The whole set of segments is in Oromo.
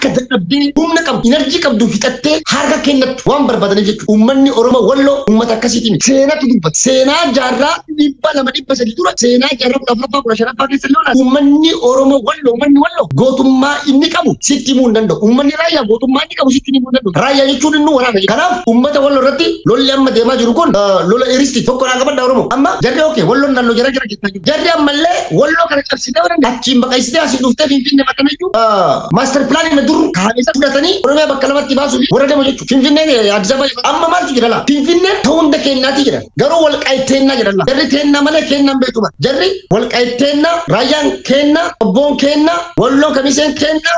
Akka dadhabdee humna qabdu enerjii qabdu fixattee harka kennattu waan barbaadaniif jechuudha. Uummanni Oromoo Walloo uummata akkasiitiin seenatu dubbata. Seenaa jaarraa 200 300 dura seenaa jaarraa 14ffaa 15ffaa keessa illee uummanni Oromoo Walloo uummanni Walloo gootummaa inni qabu sitti himuu hin danda'u. Uummanni Raayyaa gootummaa inni qabu sitti himuu hin danda'u. Raayyaa jechuun inni waraana. Kanaaf uummata Walloo irratti lolli amma deemaa jiru kun lola iristi tokko naa qabadha Oromoo. Amma jarri okee Walloon naannoo jara jira jettaa jiru. Jarri ammallee Walloo kana cabsitee waan achiin baqaysitee asiin dhuftee Finfinnee maxxanee jiru maaster pilaanii dur kaa'ame isa fudhatanii Oromiyaa bakka lamatti baasuu fi warra deemu jechuudha. Finfinneen Addis Ababa amma maaltu jira laa? Finfinneen ta'uu hunda keenyaati jira. Garuu walqaayiteennaa jedhan laa. Jarri teennaa malee kennaan beeku bara. Jarri walqaayiteennaa, raayyaan keennaa, obboon keennaa, Walloon kamiseen keennaa.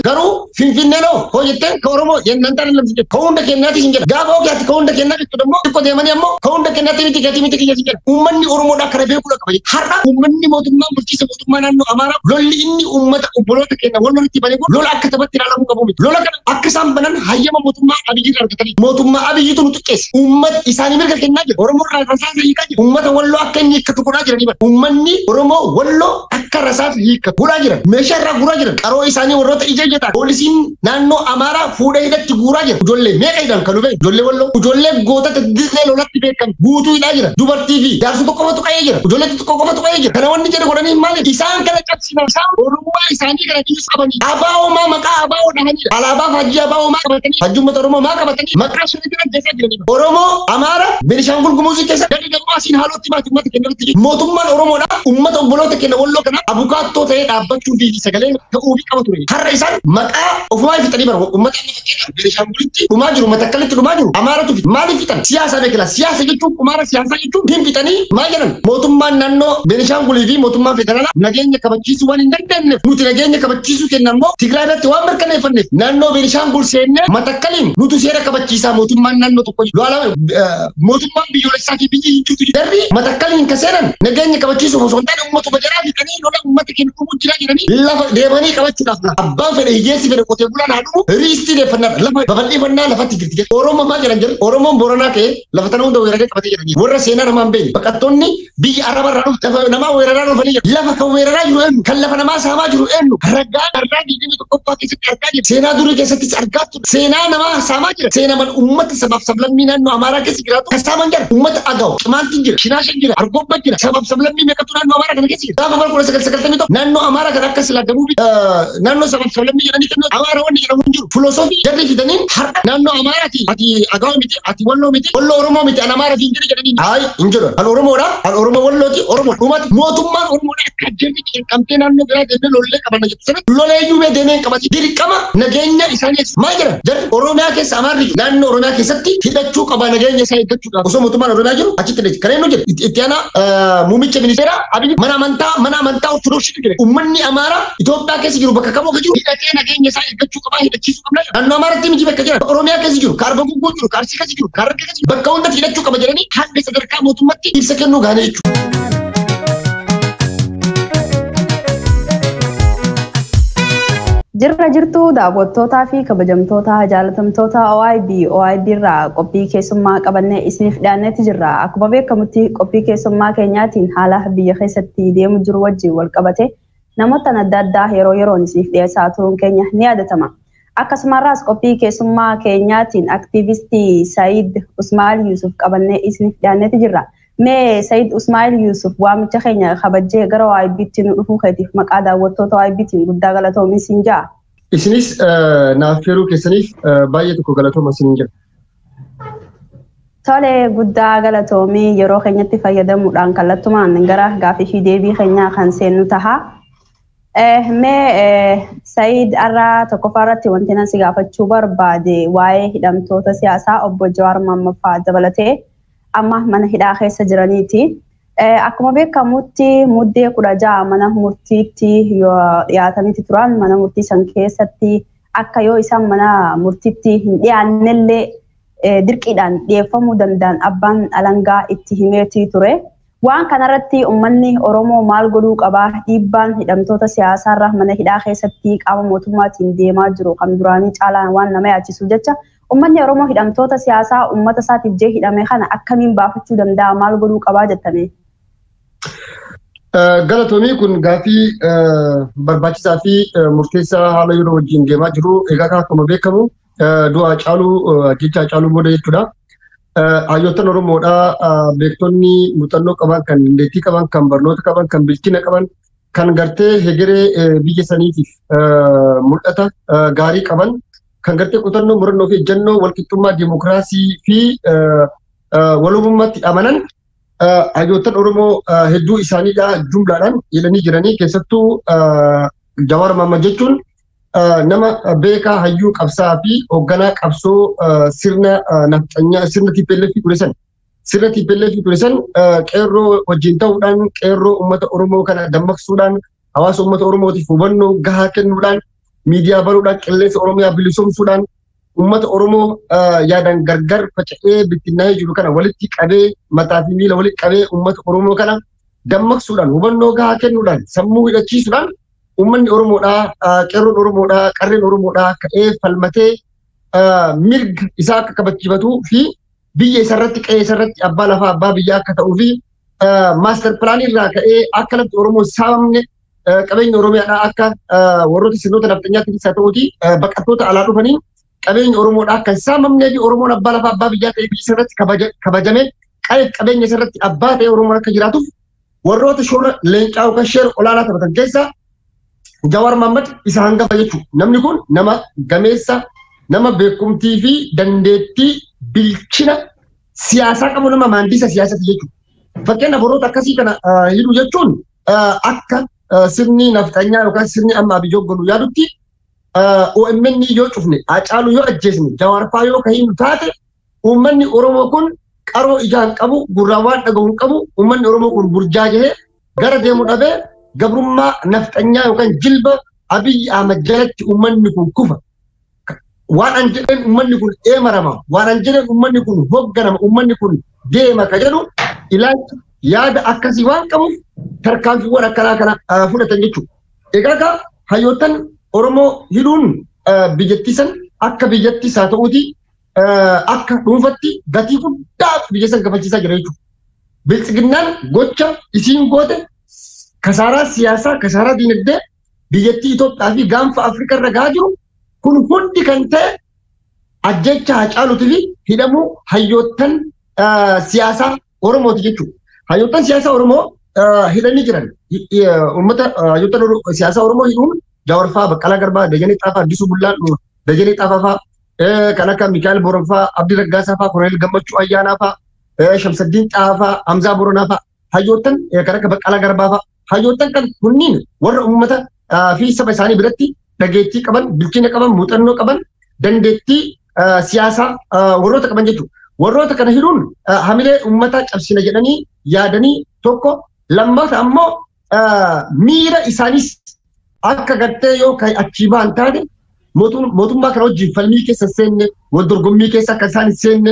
Garuu Finfinneen hoo hoo jetteen ka Oromoo jennaan taane lamsi jedhu. Ka hunda keenyaati hin jedha. Gaafa hoo ati ka hunda keenyaa jettu immoo xiqqoo deemanii ammoo ka hunda keenyaati miti keetii miti kiyya si jedha. Uummanni Oromoodhaa kana beekuu qaba. Har'a uummanni mootummaan bulchiinsa mootummaa naannoo Amaaraa lolli inni uummata obboloota keenya Wallootti bane kun lola akka taphatti ilaalamuu qabu miti. Lola kana akka isaan banan hayyama mootummaa Abiyyi irraa argatanii mootummaa Abiyyitu nu xiqqeesse. Uummata isaanii mirga kennaa jira. Oromoo irraa rasaasa hiikaa jira. Uummata Walloo akka inni hiikkatu godhaa jiranii bara. Uummanni Oromoo Walloo akka rasaasa hiikkatu godhaa jiran. Meeshaa irraa guuraa jiran. Qaroo isaanii warroota ija ija ta'an. Poolisiin naannoo Amaaraa fuudhee hidhatti guuraa jira. Ijoollee meeqa hidhan kan dhufee ijoollee Walloo. Ijoollee gootota dirree lolatti beekan guutuu hidhaa jira. Dubartii fi jaarsa tokko qofatu qa'ee jira. Ijoollee xixiqqoo qofatu qa'ee jira. Kana wanni jedhu godhanii maali? Isaan kana cabsina. Isaan Oromummaa isaanii kana dhiisuu qabanii. Abaa'oo maa maqaa abaa'oo dhahanii. Alaabaa faajjii abaa'oo maa qabatanii. Faajjii uummata Oromoo maa qabatanii. Maqaa shaniitiin ajjeesaa jiranii. Oromoo Amaara Beenishaangul Gumuzii keessa gadi dammoo asiin haalootti baati uummata keenya irratti. Mootummaan Oromoodhaa uummata obboloota keenya Walloo kana abukaattoo ta'ee dhaabbachuu fi sagalee ta'uu fi qaba ture. Har'a isaan maqaa ofumaa fixanii bara uummata amma fakkeenyaaf Beenishaangulitti dhumaa jiru Matakkalitti dhumaa jiru Amaaratu fixa. Maaliif fixan? Siyaasa beekila. Siyaasa jechuun qumaara siyaasaa jechuun hin fixanii maal jedhan? Mootummaan naannoo Beenishaangulii fi mootummaan federaalaa nageenya kabachiisuu waan hin dandeenyeef nuti nageenya kabachiisuu kenna immoo Tigraay irratti waan mirkaneeffanneef naannoo Beenishaangul seennee Matakkaliin nuti seera kabachiisaa mootummaan naannoo tokko mootummaan biyyoolessaa fi biyyi hin jirtu. Jarri Matakkaliin ka seenan nageenya kabachiisuuf osoo hin taane uummatuma jaraa fixanii lola uummata keenya dhumuu jira jedhanii lafa deemanii qabachuudhaaf abbaan fedhe hiyyeessi fedhe qotee bulaan haa dhumu riistii deeffannaa lafa babal'ifannaa lafatti jirti. Oromoo maal jedhan jedhu Oromoon Booranaa ka'ee lafa tana hunda weeraree qabatee jedhanii warra seenaa namaa hin beekne baqattoonni biyya Araba irraa dhufu lafa namaa weeraraa dhufanii jedhu lafa kan weeraraa jiru eenyu kan lafa namaa saamaa jiru eenyu ragaa har'aa 21ffaa keessatti argaa jira seenaa durii keessattis argaa ture seenaa namaa saamaa jira seenaa man uummata sabaaf sablammii naannoo Amaaraa keessa jiraatu kan saaman jira uummata Agaw Qimaantiin jira Shinaashan jira Argobba jira sabaaf sablammii meeqatu naannoo Amaaraa kana keessa jira gaafa bara 1991 naannoo Amaaraa kana akka silaa Dabuubi naannoo sabaaf sablammii jedhanii kennu Amaara wanni jedhamu hin jiru filosoofii jarri fidaniin har'a naannoo Amaaraati ati Agaw miti ati Walloo miti Walloo Oromoo miti an Amaara fi hin jiru jedhanii hayi hin jedhu an Oromoodha an Oromoo Wallooti Oromoo dhumati mootummaan Oromoodha akka jarri qinqamtee naannoo biraa deemnee lollee qabanna jettu sana lolee iyyuu mee deemee hin qabati dirqama nageenya isaanii eegsisu maal jedhan jarri Oromiyaa keessa Amaarri naannoo Oromiyaa keessatti hidhachuu qaba nageenya isaa eeggachuudhaaf osoo mootummaan Oromiyaa jiru achitti dheechi kan eenyu jedhe itti aanaa muummicha ministeeraa Abiy mana amantaa Ortodoksiitu jira uummanni Amaaraa Itoophiyaa keessa jiru bakka kamuu jiru hidhatee nageenya isaa eeggachuu qaba hidhachiisuu qabna naannoo Amaaratti miti bakka jira Oromiyaa keessa jiru ka Arba Gugguu jiru ka Arsii keessa jiru ka Harargee keessa jiru bakka hundatti hidhachuu qaba jedhanii hanga sadarkaa mootummaatti ibsa kennuu gaanii jechuudha. Jirra jirtu daawwattootaa fi kabajamtoota jaalatamtoota OIB OIB irraa qophii keessummaa qabannee isiniif dhiyaannetti jirra. Akkuma beekamutti qophii keessummaa keenyaatiin haala biyya keessatti deemu jiru wajjin wal qabate namoota adda addaa yeroo yeroon isiniif dhiyeessaa turuun keenya ni yaadatama. Akkasumarraas qophii keessummaa keenyaatiin aktiivistii Saayid Usmaal Yuusuf qabannee isiniif dhiyaannetti jirra. Mee Saayid Usmaal Yuusuf waamicha keenya kabajjee gara OIB'tti nu dhufuu keetiif maqaa daawwattoota OIB'tiin guddaa galatoomi siin ja'a. Isinis naaf feeruu keessaniif baay'ee tokko galatooma siin jira. Tole guddaa galatoomii yeroo keenyatti fayyadamuudhaan kallattumaan gara gaaffii fi deebii keenyaa kan seennu taha. Mee Saayid har'a tokkoffaa irratti wanti nan si gaafachuu barbaade waa'ee hidhamtoota siyaasaa obbo Jawaar Mohaammed fa'aa dabalatee amma mana hidhaa keessa jiraniiti. Akkuma beekamutti muddee 16 mana murtiitti yoo dhiyaataniiti turan mana murtii san keessatti akka yoo isaan mana murtiitti hin dhiyaannellee dirqiidhaan dhiyeeffamuu danda'an abbaan alangaa itti himeetii ture. Waan kanarratti uummanni Oromoo maal godhuu qabaa? Dhiibbaan hidhamtoota siyaasaarra mana hidhaa keessatti qaama mootummaatiin deemaa jiru kan duraanii caalaan waan nama yaachisu jecha uummanni Oromoo hidhamtoota siyaasaa uummata isaatiif jee hidhame kana akkamiin baafachuu danda'a? Maal godhuu qabaa jettame? Galatoomii kun gaafii barbaachisaa fi murteessaa haala yeroo wajjin deemaa jiru. Egaa akkuma beekamu du'a Haacaaluu, ajjeechaa Haacaaluu booda jechuudha. Hayyoottan Oromoodhaa, beektonni muuxannoo qaban, kan dandeettii qaban, kan barnoota qaban, kan bilchina qaban, kan gartee hegeree biyya saniitiif mul'ata gaarii qaban, kan gartee kutannoo, murannoo fi ejjennoo walqixxummaa dimookiraasii fi walabummaatti amanan, hayyoottan Oromoo hedduu isaaniidha jumlaadhaan hidhanii jiranii. Keessattuu Jawaar Mohammad jechuun nama beekaa, hayyuu, qabsaa fi hoogganaa qabsoo sirna nafxanyaa, sirna TPLF ture san, sirna TPLF ture san qeerroo wajjin ta'uudhaan, qeerroo uummata Oromoo kana dammaqsuudhaan, hawaasa uummata Oromootiif hubannoo gahaa kennuudhaan, miidiyaa banuudhaan, qilleensa Oromiyaa bilisoomsuudhaan, uummata Oromoo yaadaan gargar faca'ee bittinnaa'ee jiru kana walitti qabee, mataa fi miila walitti qabee, uummata Oromoo kana dammaqsuudhaan, hubannoo gahaa kennuudhaan, sammuu hidhachiisuudhaan, uummanni Oromoodhaa, qeerroon Oromoodhaa, qarreen Oromoodhaa ka'ee falmatee mirga isaa akka kabachiifatuu fi biyya isarratti, qe'ee isarratti abbaa lafaa, abbaa biyyaa akka ta'uu fi master planii irraa ka'ee akka lafti Oromoo saamamne, qabeenya Oromiyaadhaa akka warroota sirnoota nafxanyaatti isaa ta'uuti baqattoota alaa dhufanii qabeenya Oromoodhaa akka hin saamamnee fi Oromoon abbaa lafaa, abbaa biyyaa ta'ee biyya isarratti kabajamee qe'ee qabeenya isarratti abbaa ta'ee Oromoon akka jiraatuuf warroota shoora leencaa yookaan shoora olaanaa taphatan keessaa Jawaar Mohammad isa hangafa jechuudha. Namni kun nama gameessa, nama beekumtii fi dandeettii bilchina siyaasaa qabu, nama maandisa siyaasaati jechuudha. Fakkeenyaaf, warroota akkasii kana hidhuu jechuun akka sirni nafxanyaa yookaan sirni amma Abiy hogganu yaadutti, OMN yoo cufne, Haacaaluu yoo ajjeesne, Jawaar faa yoo ka hidhu taate, uummanni Oromoo kun qaroo ijaan qabu, gurraan waan dhagahu hin qabu, uummanni Oromoo kun burjaajahee gara deemu dhabee gabrummaa nafxanyaa yookaan jilba Abiy Ahmad jalatti uummanni kun kufa. Waan an jedheen uummanni kun eemarama, waan an jedheen uummanni kun hoogganama, uummanni kun deema ka jedhu ilaalcha yaada akkasii waan qabuuf tarkaanfiiwwan akkanaa kana fudhatan jechuudha. Egaa ka hayyoottan Oromoo hidhuun biyyattii san akka biyyattiis haa ta'uuti akka dhuunfatti gatii guddaa biyya san kafalchiisaa jira jechuudha. Biltsiginnaan gocha isiin goote kasaaraa siyaasaa, kasaaraa diinagdee biyyattii Itoophiyaa fi gaanfa Afrikaa irra gahaa jiru kun hundi kan ta'e ajjecha Haacaaluutii fi hidhamuu hayyoottan siyaasaa Oromooti jechuudha. Hayyoottan siyaasaa Oromoo hidhanii jiran, uummata hayyoottan siyaasaa Oromoo hidhuun Jawaar fa'aa, Baqqalaa Garbaa, Dajanee Xaafaa, Addisuu Bullaan, Dajanee Xaafaa fa'aa, kan akka Mikaa'el Boron fa'aa, Abdii Raggaasaa fa'aa, Koloneel Gammachuu Ayyaanaa fa'aa, Shamsaddiin Xaafaa fa'aa, Hamzaa Boronaa fa'aa, hayyoottan kan akka Baqqalaa Garbaa fa'aa, hayyoottan kan kunniin warra uummata fi saba isaanii biratti dhageettii qaban, bilchina qaban, muuxannoo qaban, dandeettii siyaasaa warroota qaban jechuudha. Warroota kana hidhuun hamilee uummataa cabsina jedhanii yaadanii tokko, lammaata ammoo miira isaanis akka gartee yoo achii ba'an taate mootummaa kana wajjin falmii keessa seenne, wal dorgommii keessa akka isaan hin seenne,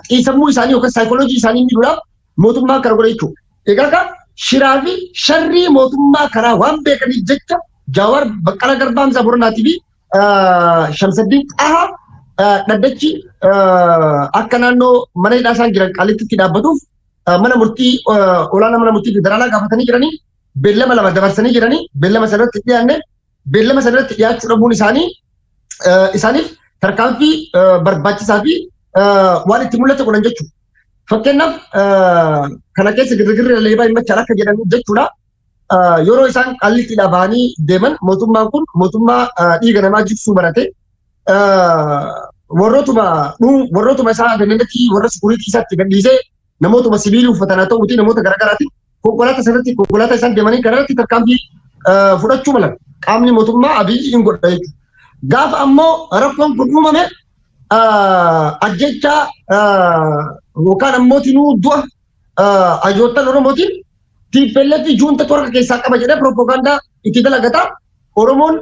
xiinsammuu isaanii yookaan saayikooloojii isaanii miidhuudhaaf mootummaa kana godha jechuudha. Egaa ka shiraa fi sharrii mootummaa karaa waan beekaniif jecha Jawaar, Baqqalaa Garbaa, Hamzaa Boronaatii fi Shamsaddiin Xahaa dhaddachi akka naannoo mana hidhaa isaan jiran Qaallittitti dhaabbatuuf mana murtii olaanaa, mana murtii federaalaa gaafatanii jiranii, beellama lama dabarsanii jiranii, beellama sanarratti dhiyaanne. Beellama sanarratti dhiyaachuu dhabuun isaanii isaaniif tarkaanfii barbaachisaa fi waan itti mul'ate godhan jechuudha. Fakkeenyaaf, kana keessa girgirri leebaa hin machaan akka jedhan jechuudha. Yeroo isaan Qaallittiidhaa bahanii deeman, mootummaan kun mootummaa dhiiga namaa jigsuu barate, warrootuma isaa dandeettii warra security isaatti gadhiisee, namootuma sibiilii uffatan haa ta'uuti namoota garaagaraatiin konkolaataa sanatti, konkolaataa isaan deemanii kanarratti tarkaanfii fudhachuu malan qaamni mootummaa Abiyyi hin godha jechuudha. Gaafa ammoo rakkoon kun uumame, ajjechaa yookaan ammoo tinuu du'a hayyoottan Oromootiin TPLF juunta harka keessaa qaba jedhee propagaandaa itti dalagata. Oromoon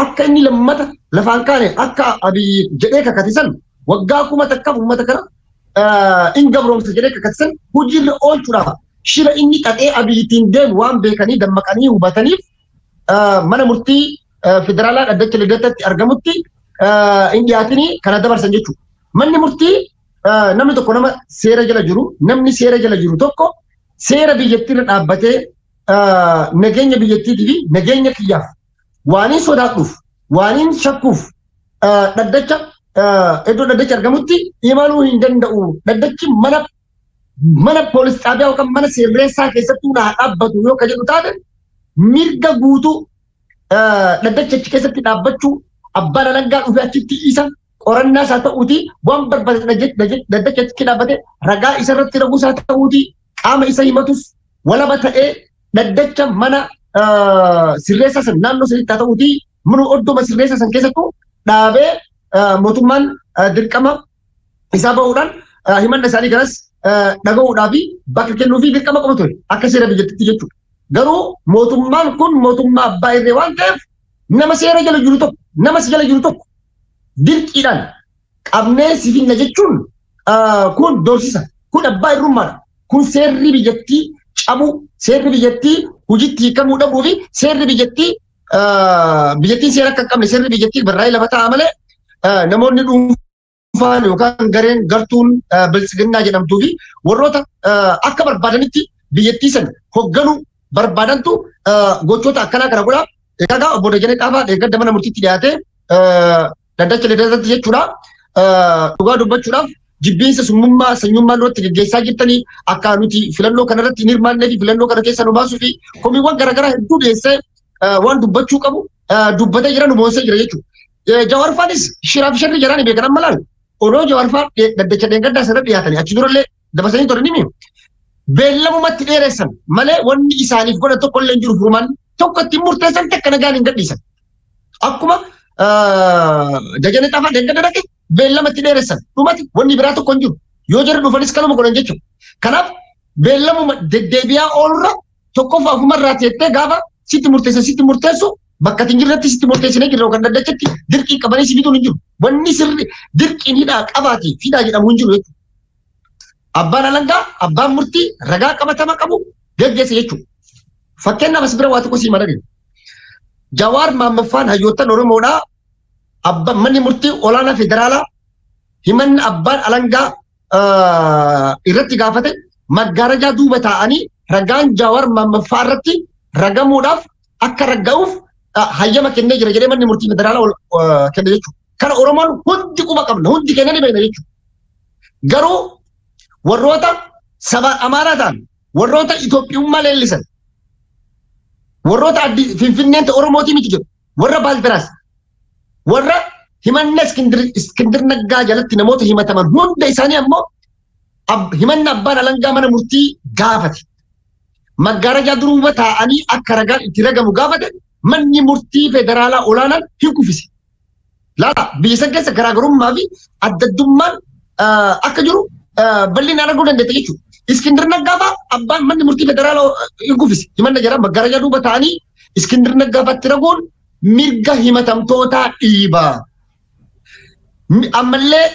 akka inni lammata lafaan kaane, akka Abiyyi jedhee kakatisan, waggaa 1000f uummata kana in gabroomsa jedhee kakatisan hojiirra oolchuudhaaf shira inni xaxee Abiyyi ittiin deemu waan beekanii, dammaqanii hubataniif mana murtii federaalaa dhaddacha Lidataatti argamutti hin dhiyaatinii kana dabarsan jechuudha. Manni murtii namni tokko nama seera jala jiru, namni seera jala jiru tokko seera biyyattii irra dhaabbatee nageenya biyyattiitii fi nageenya kiyyaaf waaniin sodaadhuuf waaniin shakkuuf dhaddacha iddoo dhaddachi argamutti imaluu hin danda'u. Dhaddachi mana poolis xaabiyaa yookaan mana sirreessaa keessattuu naa dhaabbatu yoo ka jedhu taate mirga guutuu dhaddacha achi keessatti dhaabbachuu abbaan alangaa dhufee achitti isa qorannaa isaa ta'uuti waan barbaade dhaddacha achitti dhaabbate ragaa isa irratti raguu isaa ta'uuti qaama isa himatus walaba ta'ee dhaddacha mana sirreessaa san naannoo sanitti haa ta'uuti mana oddoma sirreessaa san keessattuu dhaabee mootummaan dirqama isaa bahuudhaan himanna isaanii kanas dhaga'uudhaa fi bakka kennuu fi dirqama qabu ture akka seera biyyattiitti jechuudha. Garuu mootummaan kun mootummaa abbaa irree waan ta'eef nama seera jala jiru tokko nama si jala jiru tokko dirqiidhaan qabnee si finna jechuun kun doorsisa. Kun abbaa irrummaadha. Kun seerri biyyattii cabuu, seerri biyyattii hojiitti hiikamuu dhabuu fi seerri biyyattii biyyattiin seera akka hin qabne seerri biyyattii barraa'ee lafa taa'a malee namoonni dhuunfaan yookaan gareen gartuun biltsiginnaa jedhamtuu fi warroota akka barbaadanitti biyyattii sana hoogganuu barbaadantu gochoota akkanaa kana godha. Egaa obbo Dajanee Xaafaa deeggarda mana murtiitti dhiyaatee dhaddacha lidataatti jechuudha. Dhugaa dubbachuudhaaf jibbiinsa summummaa sanyummaa nurratti gaggeessaa jirtanii akka nuti filannoo kanarratti hin hirmaannee fi filannoo kana keessa nu baasuu fi komiiwwan garaagaraa hedduu dhiyeessee waan dubbachuu qabu dubbatee jira nu boonsee jira jechuudha. Jawaar Faanis shiraaf sharri jaraan beekan amma laal. Odoo Jawaar Faan dhaddacha dheengaddaa sana dhiyaatanii achi durallee dabarsanii turanii mi? Beellamumatti dheeressan malee wanni isaaniif godhan tokko illee hin jiru furmaan tokko ittiin murteessan takka nagaan hin gadhiisan. Akkuma Dajanee Xaafaa dheengadda dhaqe beellamatti dheeressan dhumati wanni biraa tokko hin jiru. Yoo jarri dhufanis kanuma godhan jechuudha. Kanaaf beellamuma deddeebi'aa oolurra tokkoffaa ofumarraa teettee gaafa sitti murteessan sitti murteessu bakka hin jirretti sitti murteessinee jirra yookaan dhaddachatti dirqii qabanii si bituun hin jiru. Wanni sirri dirqiin hidhaa qabaati hidhaa jedhamu hin jiru jechuudha. Abbaan alangaa abbaan murtii ragaa qabatama qabu geggeessa jechuudha. Fakkeenyaaf as bira waa tokko sii madaqe. Jawaar Maammaffaan hayyoottan Oromoodhaa abbaan manni murtii olaanaa federaalaa himanni abbaan alangaa irratti gaafate maggaarajaa duuba taa'anii ragaan Jawaar Maammaffaa irratti ragamuudhaaf akka ragga'uuf hayyama kennee jira jedhee manni murtii federaalaa kenne jechuudha. Kana Oromoon hundi quba qabna hundi kennee ni beekna jechuudha. Garuu warroota sabaan Amaaraa ta'an warroota Itoophiyummaa leellisan warroota Finfinneen Oromootii miti jedhu warra Baaldaraas warra himanna Iskindir Naggaa jalatti namoota himataman hunda isaanii ammoo himanna abbaan alangaa mana murtii gaafate. Maggaarajaa duuba taa'anii akka ragaan itti ragamu gaafate manni murtii federaalaa olaanaan hin kuffise. Laala biyya san keessa garaagarummaa fi addaddummaan akka jiru bal'inaan arguu dandeette jechuudha. Iskindir Naggaa fa'aa abbaan manni murtii federaalaa hin kuffise. Himanna jara maggaarajaa duuba taa'anii Iskindir Naggaa fa'aatti raguun mirga himatamtootaa dhiiba. Ammallee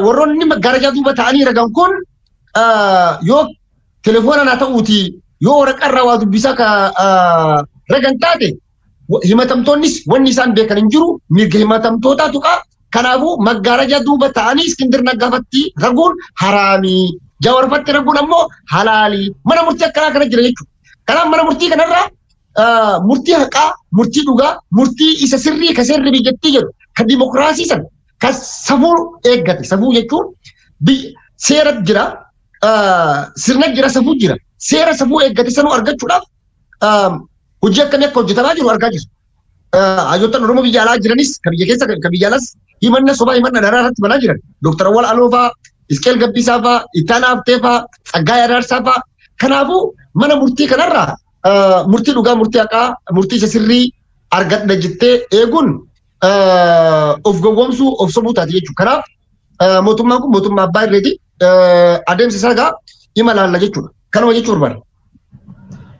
warroonni maggaarajaa duuba taa'anii ragan kun yoo telefoonaan haa ta'uuti yoo waraqaarraa waa dubbisaa ka ragan taate himatamtoonnis wanni isaan beekan hin jiru mirga himatamtootaa tuqaa. Kanaafuu maggaarajaa duuba ta'anii Iskindir Naggaafatti raguun haraamii. Jawaarfatti raguun ammoo halaalii. Mana murtii akkanaa kana jira jechuudha. Kanaaf mana murtii kanarraa murtii haqaa, murtii dhugaa, murtii isa sirrii ka seerri biyyattii jedhu, ka dimokiraasii sana, ka safuu eeggate. Safuu jechuun seera jira, sirna jira, safuu jira. Seera safuu eeggate sanuu argachuudhaaf hojii akkamii akka hojjetamaa jiru argaa jirra. Hayyoottan Oromoo biyya alaa jiranis ka biyya keessa ka biyya alaas himanna sobaa himanna dharaa irratti banaa jiran. Dooktar Awwal Aloo fa'aa, Isqeel Gabbisaa fa'aa, Ittaanaa Haftee fa'aa, Tsaggaayee Araarsaa fa'aa. Kanaafuu mana murtii kanarraa murtii dhugaa, murtii haqaa, murtii isa sirrii argadha jettee eeguun of gowwoomsuu, of sobuu taate jechuudha. Kanaaf mootummaan kun mootummaa abbaa irreeti. Adeemsa isaa egaa ima laalla jechuudha. Kanuma jechuu barbaada.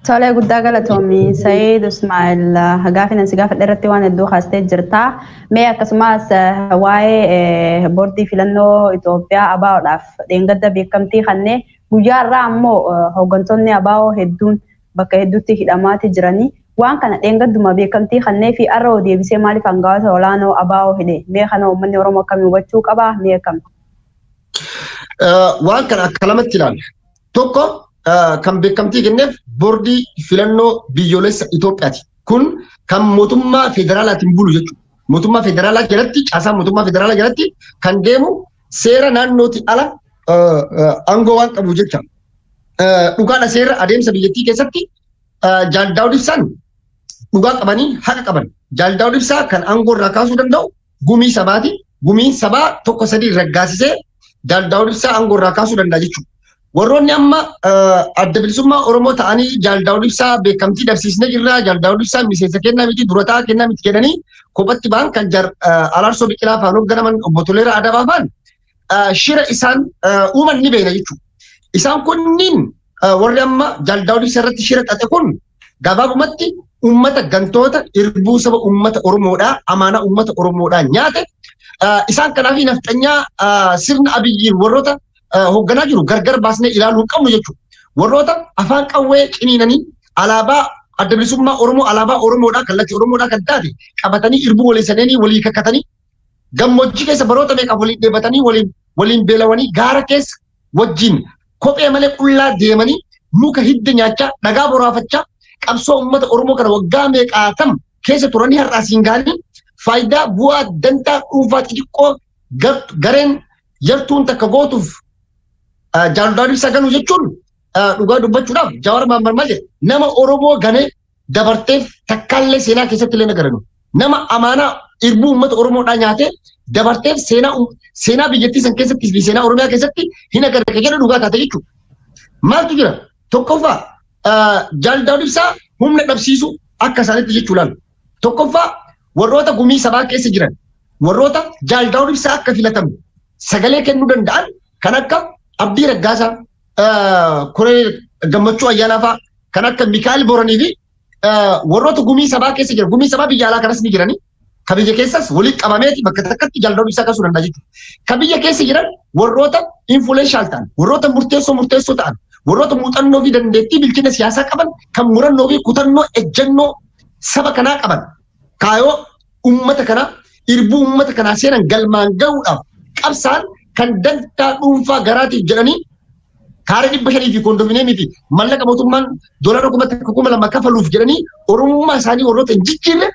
Tolee guddaa galatoomi Sa'iid Ismaa'il gaafii si gaafadhe irratti waan hedduu kaastee jirta. Mee akkasumas waa'ee boordii filannoo Itoophiyaa ABO'dhaaf dheengadda beekamtii kanneen guyyaa irraa ammoo hooggantoonni ABO hedduun bakka hedduutti hidhamaati jiranii. Waan kana dheengadduma beekamtii kannee fi har'a deebisee maaliif hangafoota olaanoo ABO hidhe? Mee kana uummanni Oromoo akkamii hubachuu qaba? Mee akkam? Waan kana akka lamatti ilaalla. Tokko kan beekamtii kenneef boordii filannoo biyyoolessa Itoophiyaati. Kun kan mootummaa federaalaatiin bulu jechuudha. Mootummaa federaalaa jalatti, caasaa mootummaa federaalaa jalatti kan deemu seera naannooti ala aangoo waan qabu jecha. Dhugaadha seera adeemsa biyyattii keessatti Jaal Daawud Ibsaan dhugaa qabanii haqa qaban. Jaal Daawud Ibsaa kan aangoo irraa kaasuu danda'u gumii sabaati. Gumiin sabaa 1-3 raggaasisee Jaal Daawud Ibsaa aangoo irraa kaasuu danda'a jechuudha. Warroonni amma adda bilisummaa Oromoo ta'anii Jaal Daawud Ibsaa beekamtii dhabsiisnee jirra, Jaal Daawud Ibsaa miseensa kennaa miti, durataa kennaa miti jedhanii kophatti ba'an kan Araarsoo Biqilaa faan hoogganaman obbo Toleeraa Adabaa faan shira isaan uuman ni beekna jechuudha. Isaan kunniin warri amma Jaal Daawud Ibsaa irratti shira xaxe kun gabaabumatti uummata gantoota irbuu saba uummata Oromoodhaa, amaanaa uummata Oromoodhaa nyaate. Isaan kanaaf nafxanyaa sirna Abiyyiin warroota hoogganaa jiru gargar baasnee ilaaluu hin qabnu jechuudha. Warroota afaan qawwee ciniinanii alaabaa adda bilisummaa Oromoo, alaabaa Oromoodhaa kallattii Oromoodhaa kan taate qabatanii irbuu walii saneenii walii kakkatanii gammoojjii keessa baroota meeqa waliin dheebatanii waliin beelawanii gaara keessa wajjin kophee malee qullaa deemanii muka hidda nyaachaa dhagaa boraafachaa qabsoo uummata Oromoo kana waggaa meeqaatam keessa turanii har'aa siin gahanii faayidaa bu'aa dantaa dhuunfaa xixiqqoo gareen yartuun takka gootuuf Jaal Daawud Ibsaa ganuu jechuun dhugaa dubbachuudhaaf Jawaar Mohaammed maal jedhe nama Oromoo ganee dabarteef takkaallee seenaa keessatti illee nagaranu. Nama amaanaa irbuu uummata Oromoodhaa nyaatee dabarteef seenaa biyyattii san keessatti fi seenaa Oromiyaa keessatti hin agarre jedhu dhugaa taate jechuudha. Maaltu jira? Tokkoffaa Jaal Daawud Ibsaa humna dhabsiisu akka isaanitti jechuudhaan. Tokkoffaa warroota gumii sabaa keessa jiran warroota Jaal Daawud Ibsaa akka filatamu sagalee kennuu danda'an kan akka Abdii Raggaasaa, Koree Gammachuu Ayyaanaa fa'aa, kan akka Mikaa'el Boranii fi warroota gumii sabaa keessa jiran, gumii sabaa biyya alaa kanas ni jirani. Ka biyya keessas walitti qabameeti bakka takkatti Jaal Daawud Ibsaa kaasuu danda'a jechuudha. Ka biyya keessa jiran warroota influential ta'an, warroota murteessoo ta'an, warroota muuxannoo fi dandeettii bilchina siyaasaa qaban, kan murannoo fi kutannoo ejjennoo saba kanaa qaban, kaayoo uummata kanaa, irbuu uummata kanaa seenan galmaan gahuudhaaf qabsaan kan dantaa dhuunfaa garaatiif jedhanii kaaree 500 fi kondominiyeemii fi mallaqa mootummaan doolaara 1000-2000 kafaluuf jedhanii Oromummaa isaanii warroota hin jijjiirre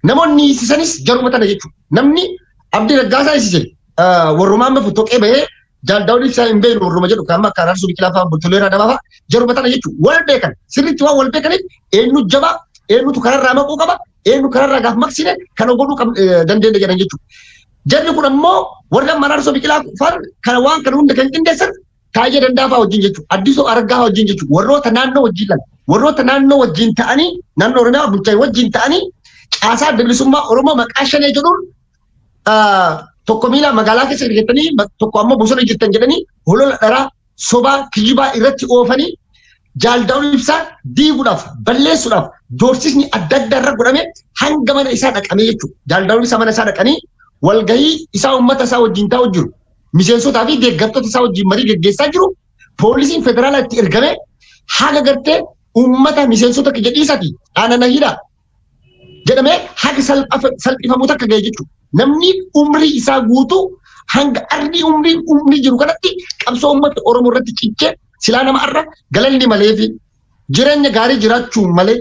namoonni hiisisanis jaruma tana jechuudha. Namni Abdii Raggaasaa hiisise warrumaa amma fottoqee bahee Jaal Daawud Ibsaa hin beeknu warruma jedhu kan amma akka Araarsoo Biqilaa fa'aa obbo Toleeraa Adabaa fa'aa jaruma tana jechuudha. Wal beekan sirriitti waan wal beekaniif eenyu jabaa eenyutu kararraa maquu qaba eenyu kararraa gaaf maqsine kana godhuu dandeenya jedhan jechuudha. Jarri kun ammoo warra amma Araarsoo Biqilaa fa'aan kana waan kana hunda kan qindeessan Taayyee Danda'a fa'aa wajjin jechuudha. Addisuu Araggaa fa'aa wajjin jechuudha. Warroota naannoo wajjin lan warroota naannoo wajjin ta'anii naannoo Oromiyaa bulchan wajjin ta'anii caasaa adda bilisummaa Oromoo maqaa shanee jedhuun tokko miila magaalaa keessa jirtanii tokko ammoo bosona jirtan jedhanii holola dharaa sobaa kijibaa irratti oofanii Jaal Daawud Ibsaa diiguudhaaf balleessuudhaaf doorsisni adda addaa irra godhame hanga mana isaa dhaqamee jechuudha. Jaal Daawud Ibsaa mana isaa dhaqanii walgahii isaa uummata isaa wajjin taa'u jiru. Miseensotaa fi deeggartoota isaa wajjin marii geggeessaa jiru. Poolisiin federaalaa itti ergame haga gartee uummata miseensota jedhiisati aanana hidha jedhamee haga salphifamu takka ga'e jechuudha. Namni umrii isaa guutuu hanga ardi umrii jiru kanatti qabsoo uummata Oromoo irratti cichee silaa nama arra galalli malee fi jireenya gaarii jiraachuu malee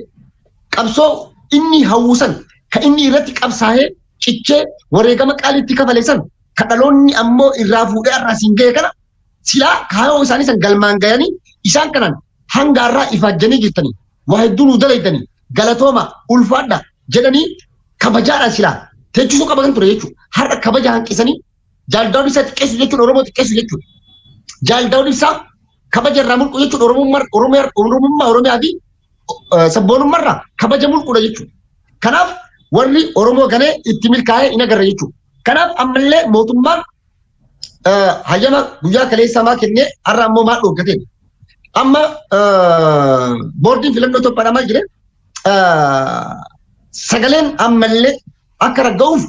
qabsoo inni hawwusan kan inni irratti qabsaa'ee cichee wareegama qaaliitti kafale san kan dhaloonni ammoo irraa fuudhee irraa siin ga'e kana silaa kaayoo isaanii san galmaan gayanii isaan kanaan hanga har'aa ifaajjanii jirtanii waa hedduu nuu dalaydanii galatooma ulfaadha jedhanii kabajaadha silaa teechisuu qaban ture jechuudha. Har'a kabaja hanqisanii Jaal Daawud Ibsaa xiqqeessu jechuun Oromoo xiqqeessu jechuudha. Jaal Daawud Ibsaa kabaja irraa mulqu jechuun Oromummaa Oromiyaa fi sabboonummaarraa kabaja mulquudha jechuudha. Kanaaf warri Oromoo ganee itti milkaa'ee hin agarre jechuudha. Kanaaf ammallee mootummaan hayyama guyyaa kaleessaa maa kennee har'a ammoo maal dhooggateen? Amma boordiin filannoo Itoophiyaadhaa maal jedhee sagaleen ammallee akka ragga'uuf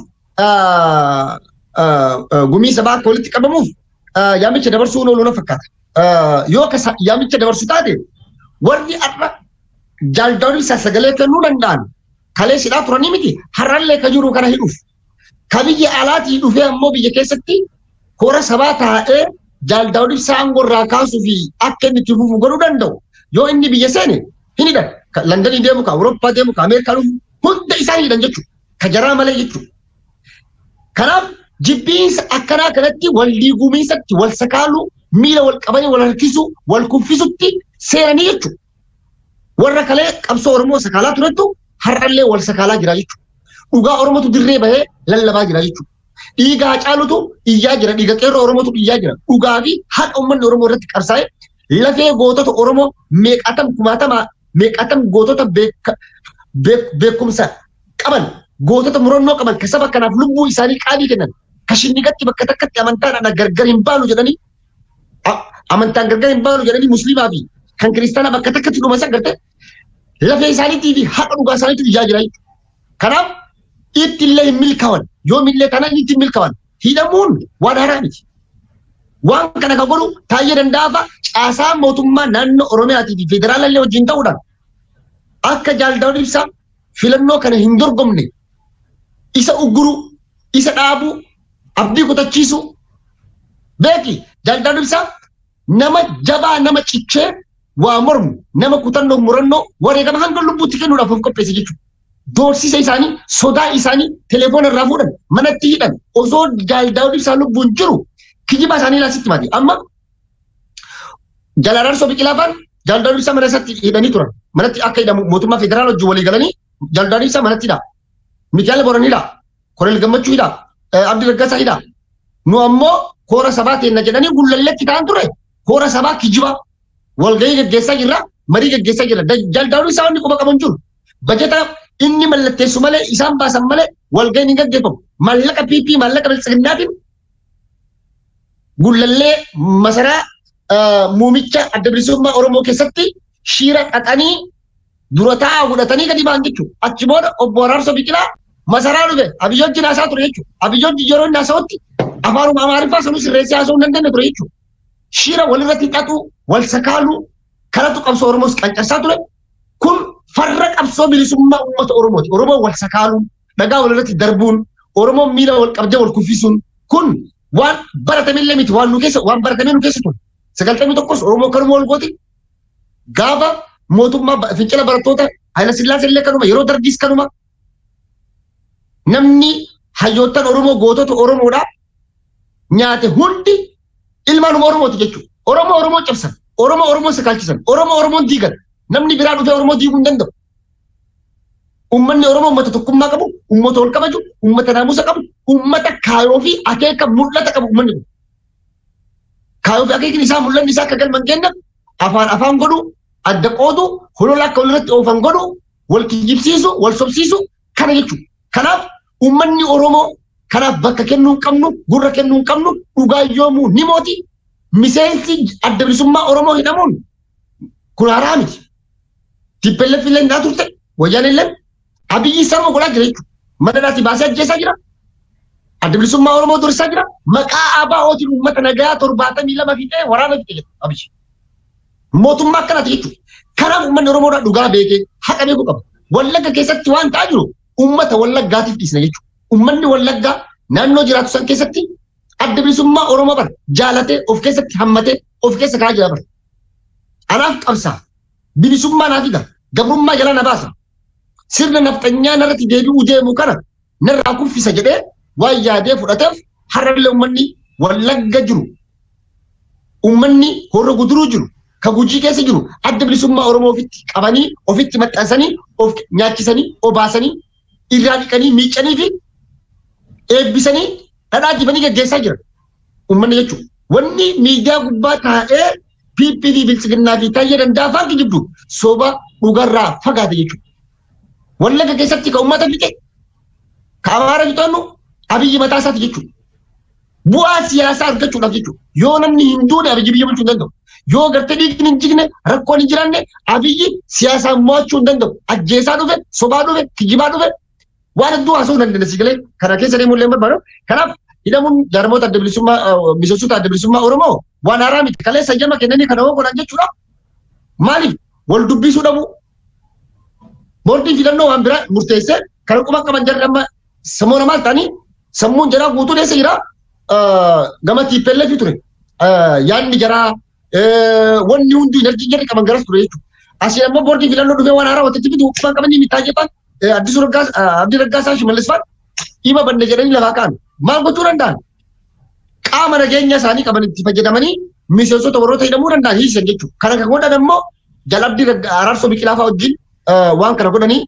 gumii sabaa akka walitti qabamuuf yaamicha dabarsuu oolu na fakkaata. Yoo yaamicha dabarsu taate warri har'a Jaal Daawud Ibsaa sagalee kennuu danda'an kaleessidhaa turanii miti har'allee ka jiru kana hidhuuf. Ka biyya alaatii dhufee ammoo biyya keessatti kora sabaa taa'ee Jaal Daawud Ibsaa aangoo irraa kaasuu fi akka inni itti fufu godhuu danda'u yoo inni biyya seene hin hidhan. Londonii deemu, ka Awurooppaa deemu, ka Ameerikaa dhufu hunda isaan hidhan jechuudha. Ka jaraa malee jechuudha. Kanaaf jibbiinsa akkanaa kanatti wal diigumiinsatti wal sakaaluu miila wal qabanii wal harkisuu wal kuffisutti seenanii jechuudha. Warra kalee qabsoo Oromoo sakaalaa turettu har'allee wal sakaalaa jira jechuudha. Dhugaa Oromootu dirree bahee lallabaa jira jechuudha. Dhiiga Hacaalutu iyyaa jira, dhiiga qeerroo Oromootu iyyaa jira. Dhugaa fi haqa uummanni Oromoo irratti qabsaa'e lafee gootota Oromoo meeqatam kumaatama meeqatam gootota beekumsa qaban gootota murannoo qaban ka saba kanaaf lubbuu isaanii qaalii kennan ka shinnigatti bakka takkatti amantaadhaan gargar hin baanu jedhanii amantaan gargar hin baanu jedhanii musliimaa fi kan kiristaanaa bakka takkatti dhuma san garte lafee isaaniitii fi haqa dhugaa isaaniitu iyyaa jira. Kanaaf ittillee hin milkaa'an yoomillee kana itti hin milkaa'an hidhamuun waan haaraa miti. Waan kana kan godhu Taayyee Danda'aa caasaa mootummaa naannoo Oromiyaatii fi federaalallee wajjin ta'uudhaan akka Jaal Daawud Ibsaa filannoo kana hin dorgomne isa ugguruu, isa dhaabuu, abdii kutachiisuu beeki. Jaal Daawud Ibsaa nama jabaa, nama cichee waa mormu, nama kutannoo murannoo wareegama hanga lubbuutti kennuudhaaf of qopheesse jechuudha. Doorsisa isaanii, sodaa isaanii telefoona irraa fuudhan, manatti hidhan osoo Jaal Daawud Ibsaa lubbuun jiru kijiba isaanii laasitti maati. Amma Jaal Araarsoo Biqilaa faan Jaal Daawud Ibsaa mana isaatti hidhanii turan. Manatti akka hidhamu mootummaa federaala wajjin walii galanii Jaal Daawud Ibsaa manatti hidha. Mikaa'el Boran hidha. Koreel Gammachuu hidha. Abdii Raggaasaa hidha. Nu ammoo koora sabaa teenna jedhanii gullalleetti ta'an ture. Koora sabaa kijiba. Walgahii gaggeessaa jirra. Marii gaggeessaa jirra. Jaal Daawud Ibsaa wanni quba qaban jiru. Bajeta inni mallatteessu malee isaan baasan malee walgahiin hin gaggeeffamu. Maallaqa PP maallaqa biltsiginnaatiin gullallee masaraa muumicha adda bilisummaa Oromoo keessatti shiira xaxanii dura taa'aa godhatanii gadi ba'an jechuudha. Achi booda obbo Araarsoo Biqilaa masaraa dhufe Abiyyi wajjin haasaa ture jechuudha. Abiyyi wajjin yeroo inni haasa'utti afaanuma Amaariffaa sanuu sirreessee haasa'uu hin dandeenye ture jechuudha. Shiira walirratti xaxuu, wal sakaaluu kanatu qabsoo Oromoos qancarsaa ture. Kun farra qabsoo bilisummaa uummata Oromooti. Oromoon wal sakaaluun, dhagaa walirratti darbuun, Oromoon miila wal qabdee wal kuffisuun kun waan baratamillee miti waan nu keessa waan baratamee nu keessa ture. 91 Oromoo kanuma wal gooti. Gaafa mootummaa fincila barattoota Hayila Sillaasee illee kanuma yeroo dargis kanuma namni hayyoottan Oromoo gootota Oromoodha nyaate hundi ilmaanuma Oromooti jechuudha. Oromoo Oromoo cabsan, Oromoo Oromoo sakaalchisan, Oromoo Oromoon diigan. Namni biraa dhufee Oromoo diiguu hin danda'u. Uummanni Oromoo uummata tokkummaa qabu, uummata wal kabaju, uummata naamusa qabu, uummata kaayoo fi akeeka mul'ata qabu uummanni kun. Kaayoo fi akeekni isaa mul'anni isaa akka galma hin geenye afaan afaan godhu, adda qoodu, holola akka walirratti oofan godhu, wal kijibsiisu, wal sobsiisu kana jechuudha. Kanaaf uummanni Oromoo kanaaf bakka kennuu hin qabnu, gurra kennuu hin qabnu, dhugaa yoomuu ni mooti. Miseensi adda bilisummaa Oromoo hidhamuun kun haaraa miti. TPLF illee naa turte, wayyaan illee Abiyyi sarma godhaa jira jechuudha. Mana dhaatii baasee ajjeesaa jira. Adda bilisummaa Oromoo dursaa jira. Maqaa ABO'tiin uummata nagaa 72 fixee waraana fixe jedha Abiyyi. Mootummaa akkanaati jechuudha. Kanaaf uummanni Oromoodhaa dhugaa beekee haqa beekuu qaba. Wallagga keessatti waan ta'aa jiru uummata Wallaggaatiif dhiisna jechuudha. Uummanni Wallaggaa naannoo jiraatu san keessatti adda bilisummaa Oromoo bara jaalatee of keessatti hammatee of keessa kaa'aa jira bara. Anaaf qabsaa. Bilisummaa naa fida. Gabrummaa jalaa na baasa. Sirna nafxanyaa narratti deebi'uu deemu kana narraa kuffisa jedhee waan yaadee fudhateef har'allee uummanni Wallagga jiru, uummanni Horro Guduruu jiru, ka Gujii keessa jiru adda bilisummaa Oromoo ofitti qabanii, ofitti maxxansanii, of nyaachisanii, obaasanii, irraa dhiqanii, miiccanii fi eebbisanii dhadhaa dibanii gaggeessaa jira. Uummanni jechuudha. Wanni miidiyaa gubbaa taa'ee PP fi Biltsiginnaa fi Taayyee Danda'aa faan kijibdu soba dhugarraa fagaate jechuudha. Wallagga keessatti ka uummata fixe, ka Amaara fixannu Abiyyi mataa isaati jechuudha. Bu'aa siyaasaa argachuudhaaf jechuudha. Yoo namni hin duune Abiyyi biyya bulchuu hin danda'u. Yoo gartee dhiigni hin jigne rakkoon hin jiraanne Abiyyi siyaasaan mo'achuu hin danda'u. Ajjeesaa dhufe, sobaa dhufe, kijibaa dhufe waan hedduu haasa'uu dandeenya si galee kana keessa deemuu illee hin barbaadu. Kanaaf hidhamuun jaarmoota adda bilisummaa miseensota adda bilisummaa Oromoo waan haaraa miti. Kaleessa hayyama kennanii kana hoo godhan jechuudha. Maaliif wal dubbisuu dhabu? Boordiin filannoo waan biraa murteessee kana quba qaban jarri amma sammuu namaa ta'anii sammuun jaraa guutuu dheessa jira gama TPLF ture. Yaadni jaraa wanni hundi enerjii jarri qaban garas ture jechuudha. Asii ammoo boordii filannoo dhufee waan haaraa walitti fidu uffata qabanii mitaa jephaan Addisuu Raggaasaa Abdii Raggaasaa Shimallis fa'aa dhimma banne jedhanii lafaa ka'an. Maal gochuu danda'an? Qaama nageenya isaanii qaban itti fayyadamanii miseensota warroota hidhamuu danda'an hiisan jechuudha. Kana kan godhan ammoo jala Abdii Araarsoo Biqilaa fa'aa wajjin waan kana godhanii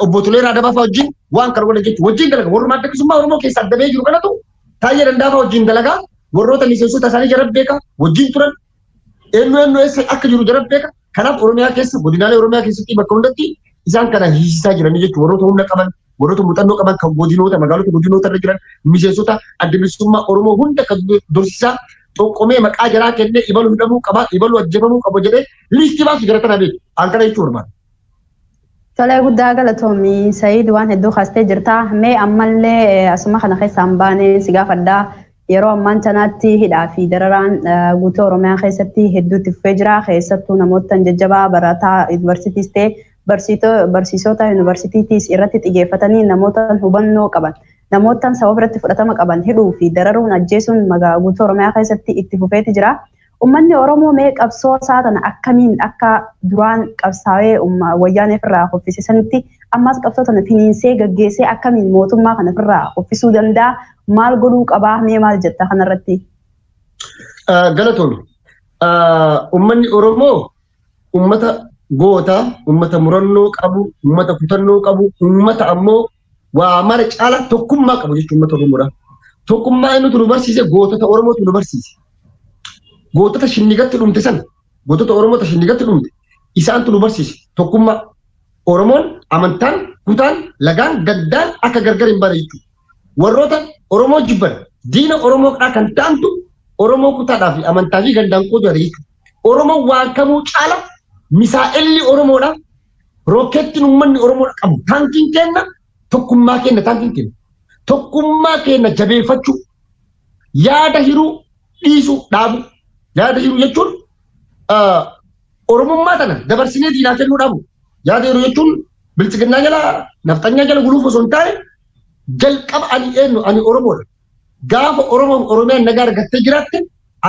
obbo Toleeraa Adabaa fa'aa wajjin waan kana godhan jechuudha. Wajjin dalaga warra adda bilisummaa Oromoo keessaa addabee jiru kanatu Taayyee Danda'a fa'aa wajjin dalagaa warroota miseensota isaanii jara beeka wajjin turan eenyu eenyu eessa akka jiru jara beeka. Kanaaf Oromiyaa keessa godinaalee Oromiyaa keessatti bakka hundatti isaan kana hiisisaa jiranii jechuudha. Warroota humna qaban, warroota muuxannoo qaban kan godinoota magaalota godinoota irra jiran miseensota adda bilisummaa Oromoo hunda kan dorsisaa xoqqomee maqaa jaraa kennee ibaluu hidhamuu qaba, ibaluu ajjeefamuu qaba jedhee liistii baasu jara kana beeku. An kana jechuu barbaada. Tolee guddaa galatoomii Sa'iid waan hedduu kaastee jirta. Mee ammallee asuma kana keessaa hin baane si gaafadhaa. Yeroo ammaan tanaatti hidhaa fi dararaan guutuu Oromiyaa keessatti hedduutti fufee jira. Keessattuu namoota jajjabaa barataa yuunivarsiitiis ta'e barsiisota yuunivarsiitiitiis irratti xiyyeeffatanii namoota hubannoo qaban namoota sababa irratti fudhatama qaban hidhuu fi dararuun ajjeesuun guutuu Oromiyaa keessatti itti fufeeti jira. Uummanni Oromoo mee qabsoo isaa tana akkamiin akka duraan qabsaa'ee wayyaanee ofirraa kuffise sanitti ammas qabsoo tana finiinsee gaggeessee akkamiin mootummaa kana ofirraa kuffisuu danda'a? Maal godhuu qabaa? Mee maal jetta kanarratti? Galatoon uummanni Oromoo uummata gootaa, uummata murannoo qabu, uummata kutannoo qabu, uummata ammoo waa mara caala tokkummaa qabu jechuudha uummata Oromoodha. Tokkummaa inni nu barsiise gootota Oromootu nu barsiise. Gootota shinnigatti dhumte sana, gootota Oromoota shinnigatti dhumte isaantu nu barsiise tokkummaa. Oromoon amantaan, kutaan, lagaan, gaddaan akka gargar hin baane jechuudha. Warroota Oromoo jibban diina Oromoo kan ta'antu Oromoo kutaadhaa fi amantaa fi gandaan qoodu jechuudha. Oromoon waan kamuu caala misaa'elli Oromoodha. Rookeettiin uummanni Oromoodha qabu. Taankiin kenna tokkummaa kenna taankiin kenna. Tokkummaa kenna jabeeffachuu yaada hiruu dhiisuu dhaabu. Yaada hiruu jechuun Oromummaa tana dabarsinee diinaa kennuu dhaabu. Yaada hiruu jechuun bilchiginnaa jala nafxanyaa jala guluuf osoo hin taane jalqaba ani eenyu ani Oromoodha. Gaafa Oromoof Oromiyaan nagaa argattee jiraatte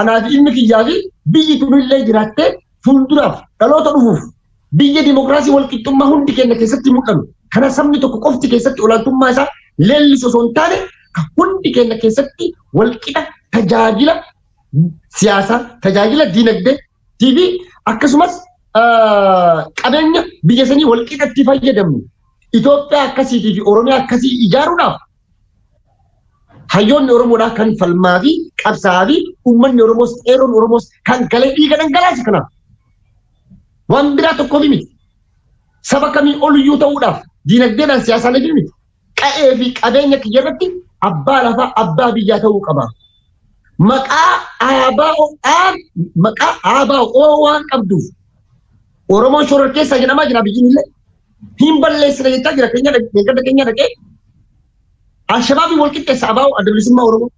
anaa fi ilmi kiyyaa fi biyyi tunillee jiraattee fuulduraaf dhaloota dhufuuf biyya dimokiraasii walqixxummaa hundi keenya keessatti mul'atu. Kana sabni tokko qofti keessatti olaantummaa isaa leellisu osoo hin taane hundi keenya keessatti walqixa tajaajila siyaasaa, tajaajila diinagdee fi akkasumas qabeenya biyya sanii walqixatti fayyadamnu. Itoophiyaa akkasiitii fi Oromiyaa akkasii ijaaruudhaaf hayyoonni Oromoodhaa kan falmaa fi qabsaa'aa fi uummanni Oromoos qeerroon Oromoos kan galee dhiiga dhangalaase kanaaf. Waan biraa tokkoof miti. Saba kamii oliyyuu ta'uudhaaf diinagdeedhaan siyaasaan miti. Qa'ee fi qabeenya kiyya irratti abbaa lafaa abbaa biyyaa ta'uu qaba. Maqaa ABO waan qabduuf Oromoon shororkeessaa jedhamaa jira biyyiin illee. Hin balleessina jechaa jira keenya keenya dhaqee Alshabaabii wal qixxeessa ABO adda bilisummaa Oromoo.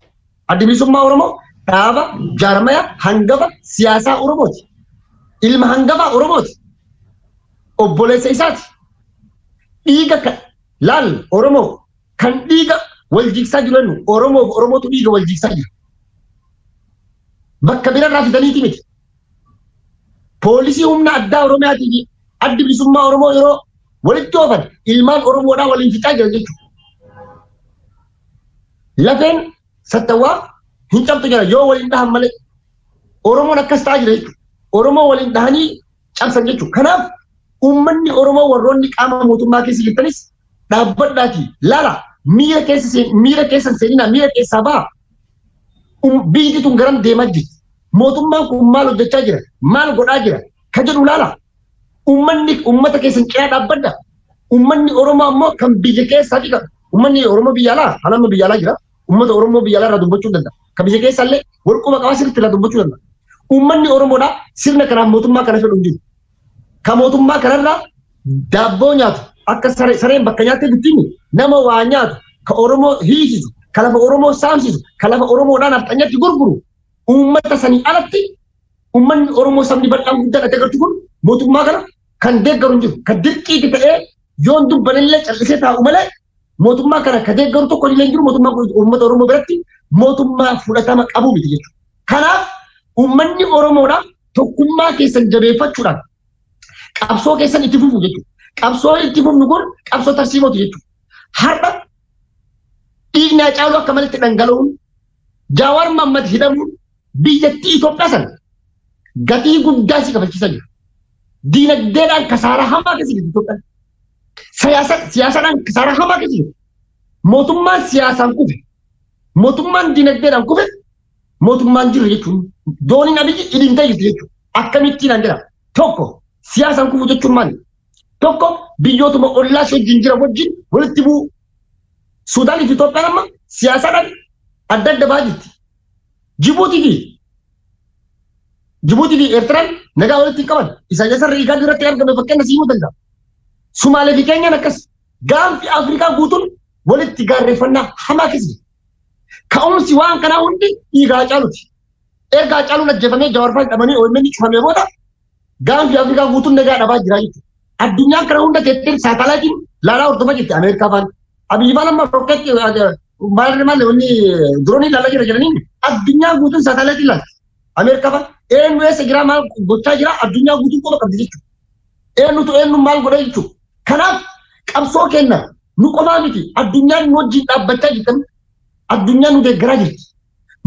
Adda bilisummaa Oromoo dhaaba jaarmaya hangafa siyaasaa Oromooti. Ilma hangafa Oromooti. Obboleessa isaati. Dhiiga laal Oromoo kan dhiiga wal jigsaa jiru jennu Oromoof Oromootu dhiiga wal jigsaa jira. Bakka birarraa fidaniiti miti. Poolisii humna addaa Oromiyaatii fi addi bilisummaa Oromoo yeroo walitti oofan ilmaan Oromoodhaa waliin fixaa jira jechuudha. Lafeen sattawwaa hin cabtu jira yoo waliin dhahan malee Oromoon akkas ta'aa jira jechuudha. Oromoo waliin dhahanii cabsan jechuudha. Kanaaf uummanni Oromoo warroonni qaama mootummaa keessa jirtanis dhaabbadhaatii laala miira keessa seeninaa miira keessaa ba'a. Biyyi tun garam deemaa jirti. Mootummaan kun maal hojjechaa jira? Maal godhaa jira? Ka jedhu laala. Uummanni uummata keessan cinaa dhaabbadha. Uummanni Oromoo ammoo kan biyya keessaa fi uummanni Oromoo biyya alaa haala biyya alaa jira. Uummata Oromoo biyya alaa irraa dubbachuu danda'a. Kan biyya keessaa illee walquma qabaa sirriitti irraa dubbachuu danda'a. Uummanni Oromoodhaa sirna kanaaf mootummaa kana fedhu hin jiru. Kan mootummaa kanarraa daabboo nyaatu akka sareen bakka nyaattee bittiini nama waa nyaatu ka Oromoo hiisisu ka lafa Oromoo saamsisu ka lafa Oromoodhaan nafxanyatti gurguru uummata sanii alatti uummanni Oromoo sabni bal'aan guddaan ati agartu kun mootummaa kana kan deeggaru hin jiru. Kan dirqiitti ta'ee yoon dubbanillee callisee taa'u malee mootummaa kana ka deeggaru tokko illee hin jiru mootummaa uummata Oromoo biratti mootummaa fudhatama qabu miti jechuudha. Kanaaf Uummanni Oromoodhaaf tokkummaa keessan jabeeffachuudhaan qabsoo keessan itti fufu jechuudha. Qabsoo itti fufnu kun qabsoo tarsiimooti jechuudha. Har'a dhiigni Haacaaluu akka malitti dhangala'uun Jawaar Mohammad hidhamuun biyyattii Itoophiyaa sana gatii guddaa si kafalchiisaa jira. Diinagdeedhaan kasaaraa hamaa keessa jirti Itoophiyaan. Siyaasaadhaan kasaaraa hamaa keessa jirti. Mootummaan siyaasaan kufe, mootummaan diinagdeedhaan kufe, mootummaan jiru jechuun dooniin Abiyyi dhidhimtee jirti jechuudha. Akkamittiin an jedha? Tokko siyaasaan kufu jechuun maali? Tokko biyyootuma ollaa ishee wajjin jira wajjin walitti bu'u. Suudaanii fi Itoophiyaan amma siyaasaadhaan adda adda bahaa jirti. Jibuutii fi Eertiraan nagaa walitti hin qaban. Isaayyaas Riigaa irratti argame fakkeenya siimuu danda'a. Sumaalee fi Keenyaan akkas. Gaanfi Afrikaa guutuun walitti gaarreeffannaa hamaa keessa jira. Ka'umsi waan kanaa hundi dhiiga Haacaaluuti. Erga Haacaaluun ajjeefamee Jawaar fa'aa hidhamanii OMN cufamee booda gaanfi Afrikaa guutuun nagaa dhabaa jira jechuudha. Addunyaan kana hunda teettee saatalaayitiin laalaa hordofaa jirti Ameerikaa faan. Abiyyi faan amma rokkeetti maal maal wanni diroonii laalaa jira jedhanii addunyaan guutuun saatalaayitiin laalti. Ameerikaa faan eenyu eessa jira maal gochaa jira addunyaa guutuun qofa qabdi jechuudha. Eenyutu eenyu maal godha jechuudha. Kanaaf qabsoo kenna nu qofaa miti addunyaan nu wajjin dhaabbachaa jirtan addunyaan nu deeggaraa jirti.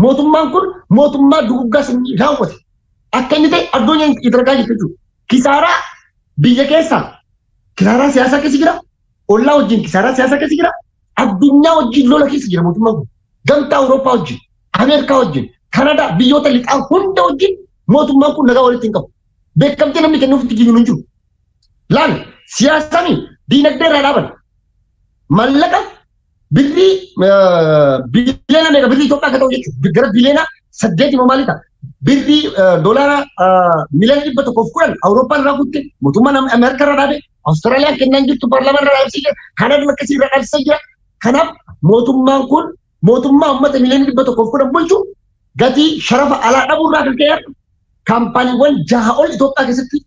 Mootummaan kun mootummaa duguggaa sanyii raawwate. Akka inni ta'e addunyaan itti ragaa jirti jechuudha. Kisaaraa biyya keessaa kisaaraa siyaasaa keessa jira. Ollaa wajjin kisaaraa siyaasaa keessa jira. Addunyaa wajjin lola keessa jira mootummaan kun. Gamtaa Awurooppaa wajjin, Ameerikaa wajjin, Kanadaa biyyoota lixaa hunda wajjin mootummaan kun nagaa walitti hin qabu. Beekamtii namni kennuuf itti jiru hin jiru. Laal siyaasaan diinagdee irraa dhaaban. Mallaqa birrii biliyoona meeqa birrii Itoophiyaa akka ta'u jechuudha. Gara biliyoona 8 immoo maali ta'a? Birrii doolaara miliyoona 110 Awurooppaan irraa kutte, mootummaan Ameerikaa irraa dhaabe, Awustiraaliyaan kennaan jirtu paarlaamaan irraa dhaabsisee jira, Kanadaan akkasii irraa dhaabsisee jira. Kanaaf mootummaan kun mootummaa uummata miliyoona 110 bulchu gatii sharafa alaa dhabuu irraa kan ka'e kaampaaniiwwan 6 ol Itoophiyaa keessatti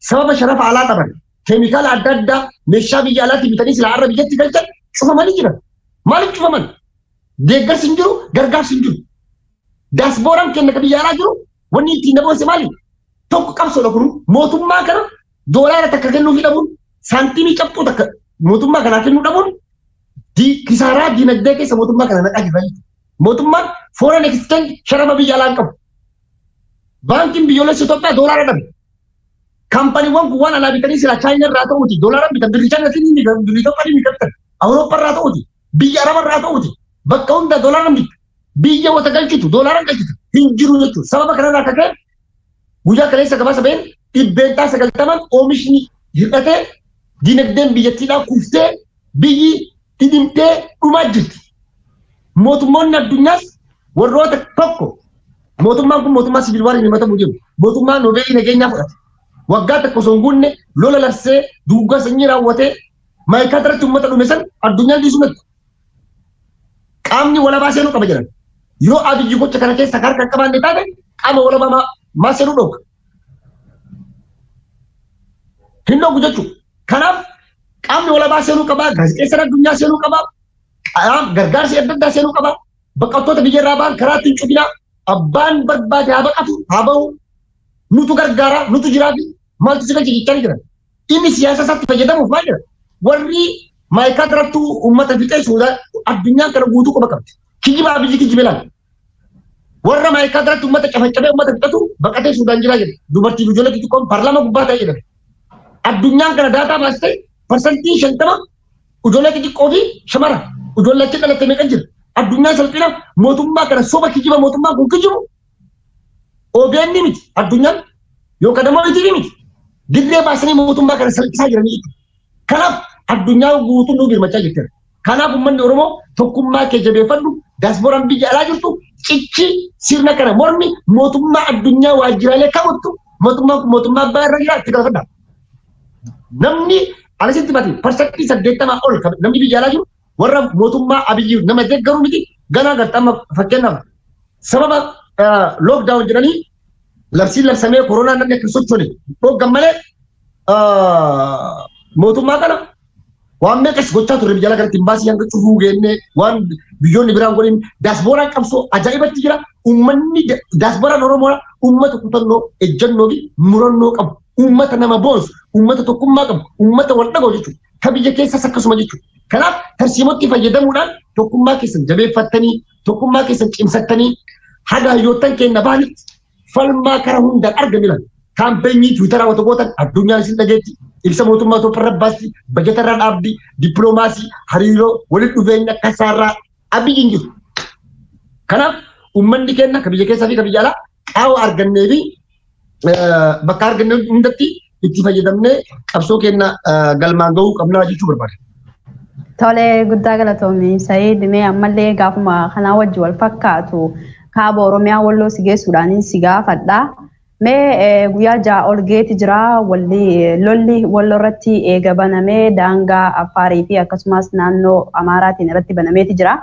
sababa sharafa alaa dhaban keemikaala adda addaa meeshaa biyya alaatti bitanii silaa har'a biyyatti galchan cufamanii jiran. Maaliif cufaman? Deeggarsi hin jiru, gargaarsi hin jiru. Daasbooraan kenna ka biyya alaa jiru wanni ittiin dabalse maali? Tokko qabsoodha kun mootummaa kana doolaara takka kennuufii dhabuun saantiimii cabxuu takka mootummaa kanaa kennuu dhabuun kisaaraa diinagdee keessa mootummaa kana naqaa jira jechuudha. Mootummaan foreign exchange sharafa biyya alaa hin qabu. Baankiin biyyoolessa Itoophiyaa doolaara dhabe. Kaampaniiwwan kun waan alaa bitanii silaa Chaayinaa irraa ta'uuti doolaara bitan birrii Chaayinaatiin ni birrii Itoophiyaa ni bitan Awurooppaa irraa ta'uuti biyya Araba irraa ta'uuti bakka hunda doolaara bitta biyya wata galchitu doolaara galchitu hin jiru jechuudha. Sababa kanarraa akka ka'e guyyaa kaleessa gabaasa ba'een 90% oomishni hir'atee diinagdeen biyyattiidhaa kuftee biyyi dhidhimtee dhumaa jirti. Mootummoonni addunyaas warroota tokko mootummaan kun mootummaa sibiil waan hin himatamu jiru mootummaa noobeelii nageenyaa fudhate. Waggaa tokko osoo hin guunne lola labsee duuggaa sanyii raawwatee maayikaa irratti uummata dhume san addunyaan dhiisuu natti. Qaamni walabaa seenuu qaba jedhan. Yoo Abiyyi gocha kana keessa harka hin qabaanne taate qaama walabaa maa seenuu dhooga. Hin dhoogu jechuudha. Kanaaf qaamni walabaa seenuu qaba, gaazexeessaan addunyaa seenuu qaba, gargaarsi adda addaa seenuu qaba. Baqattoota biyya irraa ba'an karaa ittiin cufinaa abbaan barbaade haa baqatu haa bahu. Nutu gargaara, nutu jiraafi maaltu si galche jechaa jiran. Inni siyaasa isaatti fayyadamuuf maal jedha? Warri maayikaa irrattuu uummata fixee Suudaan addunyaan kana guutuu qofa qabdi. Kijiba Abiyyi kijibe laala. Warra maayikaa irratti uummata cafacafee uummata fixatu baqatee Suudaan jiraa jedhe. Dubartii fi ijoollee xixiqqoon paarlaamaa gubbaa ta'ee jedhame. Addunyaan kana daataa baastee 50% ijoollee xixiqqoo fi shamara ijoollee achi dhalatte meeqa jira. Addunyaan salphina mootummaa kana soba kijiba mootummaan kun kijibu OBN miti addunyaan yookaan immoo ETV miti. Dirree baasanii mootummaa kana salphisaa jiranii jechuudha. Kanaaf addunyaan guutuun nu birmachaa jirti. Kanaaf uummanni Oromoo tokkummaa kee jabeeffadhu daasbooraan biyya alaa jirtu cichi sirna kana mormi mootummaa addunyaa waajjiraalee kaawwattu mootummaan kun mootummaa abbaa irra jira itti gaafadha. Namni alasitti bate 80% ol namni biyya alaa jiru warra mootummaa Abiyyi nama deeggaru miti ganaa gartama fakkeenyaaf sababa lockdown jedhanii labsiin labsamee koronaa namni akka sochoone dhoggan malee mootummaa kana Waan meeqas gochaa turre biyya kanatti imbaasii hanga cufuu geenne waan biyyoonni biraan godhin daasbooraan qabsoo ajaa'ibatti jira. Uummanni daasbooraan Oromoo uummata kutannoo, ejjennoo fi murannoo qabu. Uummata nama boonsu, uummata tokkummaa qabu, uummata wal dhaga'u jechuudha. Ka biyya keessas akkasuma jechuudha. Kanaaf tarsiimootti fayyadamuudhaan tokkummaa keessan jabeeffattanii, tokkummaa keessan cimsattanii haga hayyoottan keenya baanitti falmaa karaa hundaan argamina. Kaampeenii Tiwiitaraa wanta gootan addunyaan isin dhageetti. Ibsa mootummaa Itoophiyaa irra baasti, bajata irra dhaabdi, dippiloomaasii, hariiroo, walitti dhufeenya kasaarraa Abiyyi hin jiru. Kanaaf uummanni keenya ka biyya keessaa fi ka biyya alaa qaawwa argannee fi bakka arganne hundatti itti fayyadamnee qabsoo keenya galmaan gahuu qabnaa jechuu barbaada. Tole guddaa galatoomi Sa'iid mee ammallee gaafuma kanaa wajji wal fakkaatu kaaba Oromiyaa Walloo si geessuudhaan si gaafadha. Mee guyyaa 6 ol geeti jira lolli Walloo irratti eega banamee daangaa Affaarii fi akkasumas naannoo Amaaraatiin irratti banameeti jira.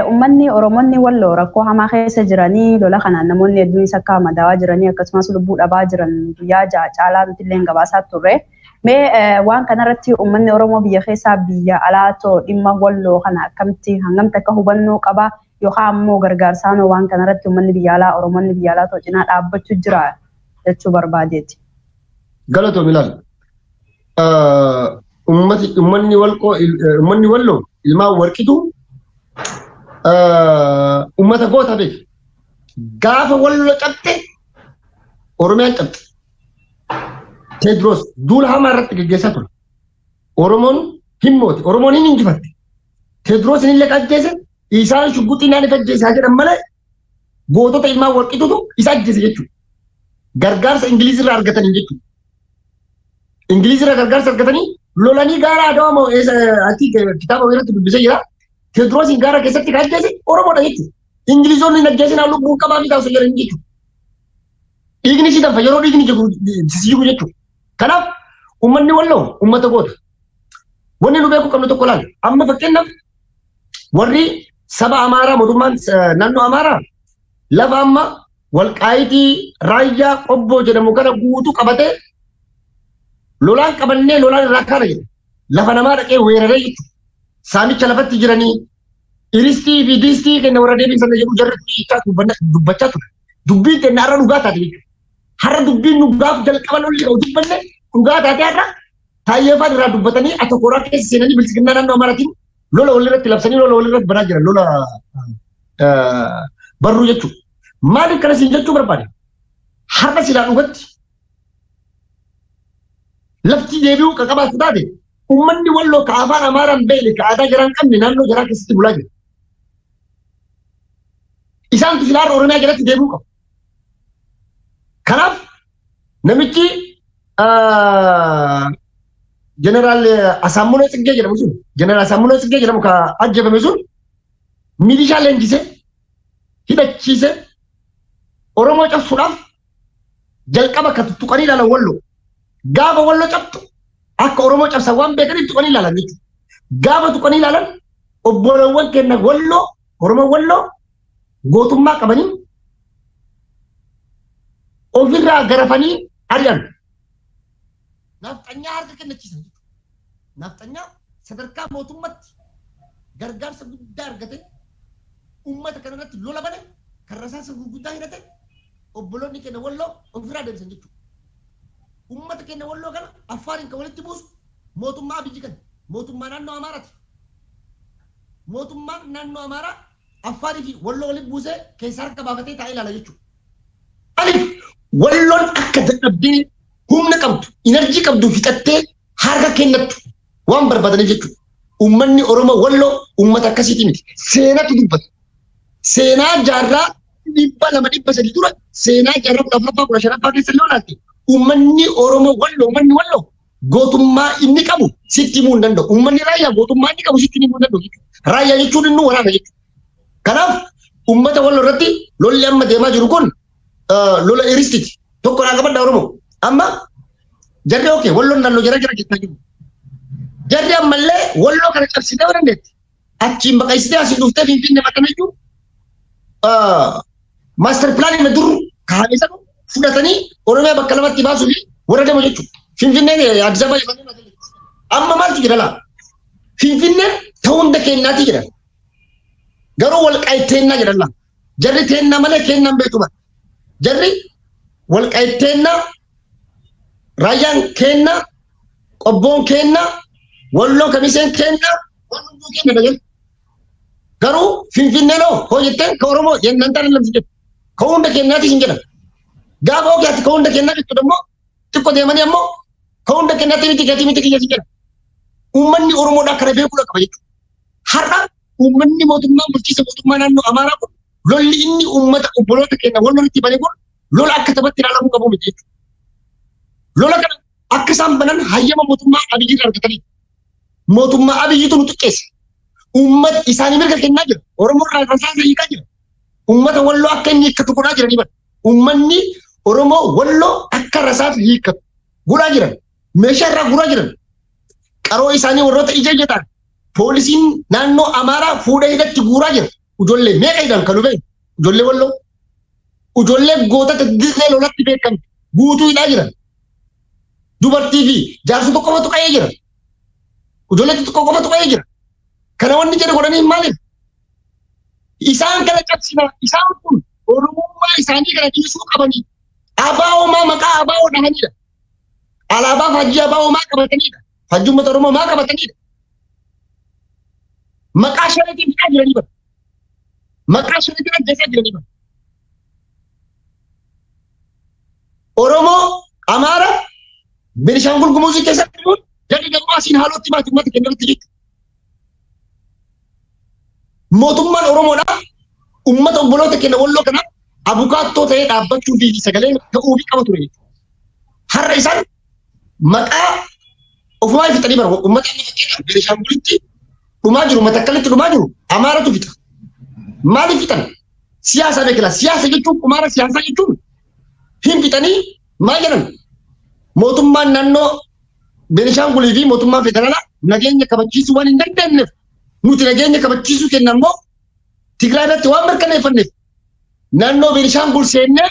Uummanni Oromoonni Walloo rakkoo hamaa keessa jiranii lola kanaan namoonni hedduunis akka madaawaa jiranii akkasumas lubbuu dhabaa jiran guyyaa 6 caalaa nuti illee gabaasaa turre. Mee waan kanarratti uummanni Oromoo biyya keessaa biyya alaa too dhimma Walloo kana akkamitti hangamti akka hubannoo qaba yookaan ammoo gargaarsaanoo waan kanarratti uummanni biyya alaa Oromoonni biyya alaa too cinaa dhaabbachuu jira jechuu barbaadeeti. Galatoomi ilaali. Uummanni Walloo ilmaan warqitu uummata goota beeka. Gaafa Walloo cabxe Oromiyaan cabxe. Teediroos duula hamaa irratti gaggeessaa ture. Oromoon hin moote. Oromoon hin injifatte. Teediroos illee ajjeese isaan shugguxii naan ajjeese haa jedhan malee gootota ilmaan warqitutu isa ajjeese jechuudha. Gargaarsa Ingiliizirraa irraa argatanii jechuudha. Ingiliizirraa gargaarsa argatanii lolanii gaara Adawaa moo ati kitaaba irratti dubbisee jira. Teediroosiin gaara keessatti kan ajjeese Oromoodha jechuudha. Ingilizoonni hin ajjeesin lubbuun qabaa fi taasisu jedhan jechuudha. Dhiigni si danfa yeroo dhiigni si jigu jechuudha. Kanaaf uummanni Walloo uummata goota. Wanni nu beekuu qabnu tokko laala. Amma fakkeenyaaf warri saba Amaaraa mootummaan naannoo Amaaraa lafa amma Walqaayitii Raayyaa Qobboo jedhamu kana guutuu qabatee lolaan qabannee lolaan irraa kaana jedha. Lafa namaa dhaqee weeraree jechuudha. Saamicha lafatti jiranii iristii fi distii kenna warra deebisan jedhu jarri dubbachaa ture. Dubbiin kenna har'a dhugaa taate jechuudha. Har'a dubbiin nu gaaf jalqaba lolli qabu dubbanne dhugaa taate har'a taayyeefaan irraa dubbatanii atokooraa keessa seenanii bilchiginnaa naannoo Amaaraatiin lola walirratti labsanii lola walirratti banaa jiran lola barruu jechuudha. Maaliif kana siin jechuu barbaade? Har'a silaa dhugatti lafti deebi'uu kan qabaatu taate uummanni Walloo ka afaan Amaaraan beekne ka aadaa jaraa hin qabne naannoo jaraa keessatti bulaa jira. Isaantu silaa har'a Oromiyaa jalatti deebi'uu qabu. Kanaaf namichi Jeneraal Asaammunoo Tsiggee jedhamu sun Jeneraal Asaammunoo Tsiggee jedhamu ka ajjeefame sun milishaa leenjisee hidhachiise Oromoo cabsuudhaaf jalqaba ka tuttuqanii ilaalan Walloo. Gaafa Walloo cabxu akka Oromoo cabsan waan beekaniif tuqanii ilaalan jechuudha. Gaafa tuqanii ilaalan obbolawwan keenya Walloo Oromoo Walloo gootummaa qabanii ofirraa garafanii ari'an. Nafxanyaa harka kennachiisan jechuudha. Nafxanyaa sadarkaa mootummaatti gargaarsa guddaa argate uummata kanarratti lola bane kan rasaasa gurguddaa hidhate obboloonni keenya Walloo ofirraa deebisan jechuudha. Uummata keenya Walloo kana Affaariin kan walitti buusu mootummaa Abiyyi kana mootummaa naannoo Amaaraati. Mootummaan naannoo Amaaraa Affaarii fi Walloo walitti buusee keessa harka baafatee taa'ee ilaala jechuudha. Maaliif Walloon akka dadhabdee humna qabdu, inerjii qabdu fixattee harka kennattu waan barbaadaniif jechuudha. Uummanni Oromoo Walloo uummata akkasiiti miti. Seenatu dubbata. Seenaa jaarraa 200 300 dura seenaa jaarraa 14ffaa 15ffaa keessa illee olaalte uummanni Oromoo Walloo uummanni Walloo gootummaa inni qabu sitti himuu hin danda'u. Uummanni Raayyaa gootummaa inni qabu sitti himuu hin danda'u jechuudha. Raayyaa jechuun inni waraana jechuudha. Kanaaf uummata Walloo irratti lolli amma deemaa jiru kun lola iristiiti. Tokko naa qabadha Oromoo. Amma jarri okee Walloon naannoo jara jara jettaa jiru. Jarri ammallee Walloo kana cabsitee yoo dandeette achiin baqaysitee asii dhuftee Finfinnee maxxanee jiru maaster pilaanii dur kaa'ame sana fudhatanii Oromiyaa bakka lamatti baasuu fi warra deemu jechuudha. Finfinnee Addis Ababa jedhamee amma maaltu jira laa? Finfinneen ta'uu hunda keenyaati jedhan. Garuu walqaayiteennaa jedhan lama. Jarri teennaa malee kennaan beeku bara. Jarri walqaayiteennaa, raayyaan kennaa, qobboon kennaa, walloo kamiseen kennaa, waan hunduu kenna dhagal. Garuu Finfinneen hoo jetteen ka Oromoo jennaan taane lamsi jettu. Ka hunda kennaatis hin jedhan. Gaafa hoo ati ka hunda kennaa jettu immoo xiqqoo deemanii ammoo ka hunda kennaatti miti keetii miti kiyya si jedhan. Uummanni Oromoodhaa kana beekuudha qaba jechuudha. Har'a uummanni mootummaa bulchiinsa mootummaa naannoo Amaaraa kun lolli inni uummata obboloota keenya wal lolitti bane kun lola akka taphatti ilaalamuu qabu miti jechuudha. Lola kana akka isaan banan hayyama mootummaa Abiyyi irraa argatanii. Mootummaa Abiyyitu nu xiqqeesse. Uummata isaanii mirga kennaa jira. Oromoo irraa rasaasa hiikaa jira. Uummata walloo akka inni hiikkatu godhaa jiranii bara. Uummanni Oromoo walloo akka rasaasa hiikkatu godhaa jiran. Meeshaa irraa guuraa jiran. Qaroo isaanii warroota ija ija ta'an. Poolisiin naannoo Amaaraa fuudhee hidhatti guuraa jira. Ijoollee meeqa hidhan kan dhufeen? Ijoollee walloo. Ijoollee gootota dirree lolatti beekamtu guutuu hidhaa jiran. Dubartii fi jaarsa tokko qofatu qa'ee jira. Ijoollee tokko qofatu qa'ee jira. Kana wanni jedhe godhanii maaliif? Isaan kana cabsina. Isaan kun Oromummaa isaanii kana dhiisuu qabanii. Abaa'oomaa maqaa abaa'oo dhahanidha. Alaabaa faajjii abaa'oomaa qabatanidha. Faajjii uummata Oromoo maa qabatanidha. Maqaa shaniitiin hidhaa jiranii bara. Maqaa shaniitiin ajjeesaa jiranii bara. Oromoo, Amaara, Beenishaangul Gumuzii keessatti immoo jarri dammaa asiin haalootti baate uummata keenya irratti jechuudha. Mootummaan Oromoodhaa uummata obboloota keenya walloo kana abukaattoo ta'ee dhaabbachuu fi sagalee ta'uu fi qaba ture jechuudha. Har'a isaan maqaa ofumaa fixanii bara uummata inni fakkeenyaaf Beenishaangulitti dhumaa jiru, Matakkalitti dhumaa jiru, Amaaratu fixa. Maaliif fixan? Siyaasa beekna. Siyaasa jechuun qumaara siyaasaa jechuun hin fixanii maal jedhan? Mootummaan naannoo Beenishaangulii fi mootummaan federaalaa nageenya kabachiisuu waan hin dandeenyeef nuti nageenya kabachiisuu kenna immoo Tigraay irratti waan mirkaneeffanneef naannoo Beenishaangul seennee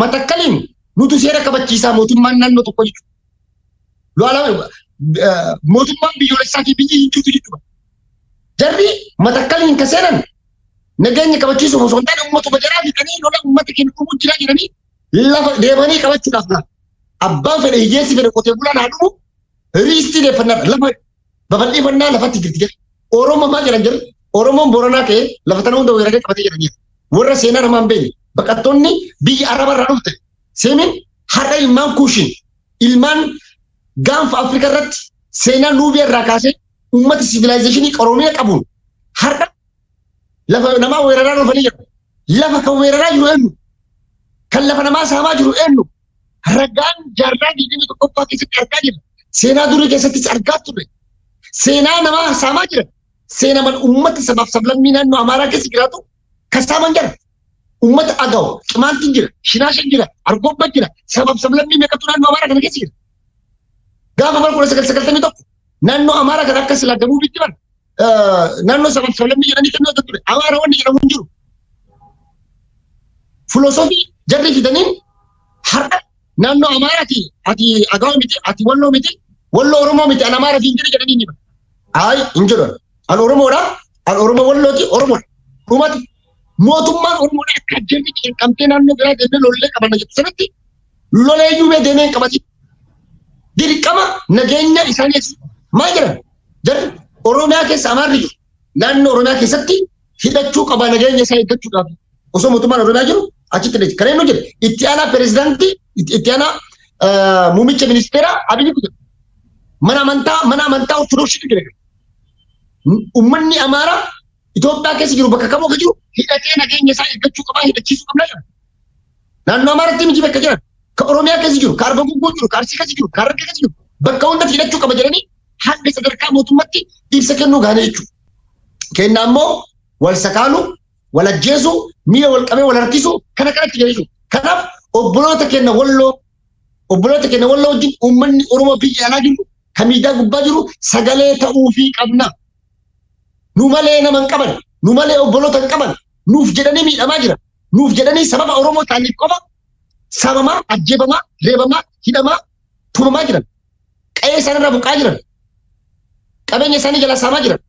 Matakkaliin nuti seera kabachiisaa mootummaan naannoo tokko jechuudha. Mootummaan biyyoolessaa fi biyyi hin jirtu jechuudha. Jarri Matakkaliin ka seenan nageenya kabachiisuuf osoo hin taane uummatuma jaraa fixanii lola uummata keenya dhumuu jira jedhanii lafa deemanii qabachuudhaaf lafa. Abbaan fedhe hiyyeessi fedhe qotee bulaan haa dhumu riistii deeffannaadha. Lafa babal'ifannaa lafatti jirti jedhe. Oromoo maal jedhan jirri? Oromoon Booranaa ka'ee lafa tana hunda weeraree qabatee jedhaniiru. Warra seenaa namaa hin beekne baqattoonni biyya Araba irraa dhufte seemiin har'a ilmaan Kuushin ilmaan gaanfa Afrikaa irratti seenaa Nuubiyaa irraa kaasee uummata sivilaayizeeshinii qaroomina qabuun har'a lafa namaa weeraraa dhufanii jiru. Lafa kan weeraraa jiru eenyu? Kan lafa namaa saamaa jiru eenyu? Ragaan jaarraa 21ffaa keessatti argaa jirra. Seenaa durii keessattis argaa turre. Seenaa namaa saamaa jira. Seenaa man uummata sabaaf sablammii naannoo Amaaraa keessa jiraatu kan saaman jira. Uummata Agaw, Qimaantiin jira, Shinaashan jira, Argobba jira, sabaaf sablammii meeqatu naannoo Amaaraa kana keessa jira. Gaafa bara 1991 naannoo Amaaraa kana akka silaa Dabuubitti bara naannoo sabaaf sablammii jedhanii kennuu akka ture. Amaaraa wanni jedhamu hin jiru. Filosoofii jarri fidaniin har'a naannoo Amaaraati ati Agaw miti, ati Walloo miti, Walloo Oromoo miti, an Amaaraa fi hin jiru jedhanii ni bara. Ayi hin jedhu. An Oromoodha, an Oromoo Wallooti, Oromoodha. Dhumati mootummaan Oromoodha akka jarri qinqamtee naannoo biraa deemee lollee qabanna jettu sanatti loleeyyuu mee deemee hin qabatin. Dirqama nageenya isaanii eegsisu. Maal jedhan? Jarri Oromiyaa keessa Amaarri jiru. Naannoo Oromiyaa keessatti hidhachuu qaba nageenya isaa eeggachuudhaaf. Osoo mootummaan Oromiyaa jiru achitti dheechi. Kan eenyu jedhe? Itti aanaa pirezidaantii, itti aanaa muummicha ministeeraa Abiyyitu jedhe. Mana amantaa Ortodoksiitu jedhe. Uummanni Amaaraa Itoophiyaa keessa jiru bakka kamuu akka jiru hidhatee nageenya isaa eeggachuu qabaa hidhachiisuu qabna jedhan. Naannoo Amaaraatti miti bakka jiran. Ka Oromiyaa keessa jiru, ka Arba Gugguu jiru, ka Arsii keessa jiru, ka Harargee keessa jiru bakka hundatti hidhachuu qaba jedhanii hanga sadarkaa mootummaatti ibsa kennuu gaanii jechuudha. Kenna ammoo wal sakaaluu, wal ajjeesuu, miila wal qabee wal harkisuu kana kanatti jira jechuudha. Kanaaf obboloota keenya walloo obboloota keenya walloo wajjin uummanni Oromoo biyya alaa jiru kan miidiyaa gubbaa jiru sagalee ta'uufii qabna. Nu malee nama hin qaban, nu malee obboloota hin qaban, nuuf jedhanii miidhamaa jira. Nuuf jedhanii sababa Oromoo ta'aniif qofa saamamaa, ajjeefamaa, reebamaa, hidhamaa, tumamaa jiran. Qe'ee isaanirraa buqqaa jiran. Qabeenya isaanii jala saamaa jiran.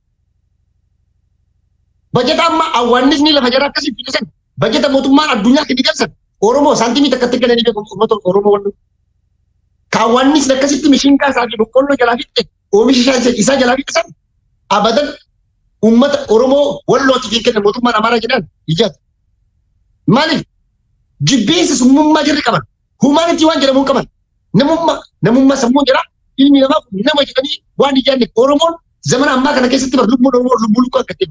Bajeta amma awwaannisni lafa jala akkasii fidisan. Bajeta mootummaan addunyaa kennite san Oromoo saantimii takkatti kennanii beeku uummata Oromoo walloo. Kaawwannisni akkasitti mishingaa isaa fi boqqolloo jalaa fixxe oomisha isaa jalaa fixxe san abadan uummata Oromoo wallootiif hin kennan mootummaan Amaaraa jedhan ijaatu. Maaliif jibbiinsa summummaa jirri qaban humaanitii waan jedhamu qaban namummaa sammuun jira ilmi namaa nama jedhanii waan ijaanne Oromoon zamana ammaa kana keessatti bar lubbuun Oromoo lubbuu lukkuu akka ta'e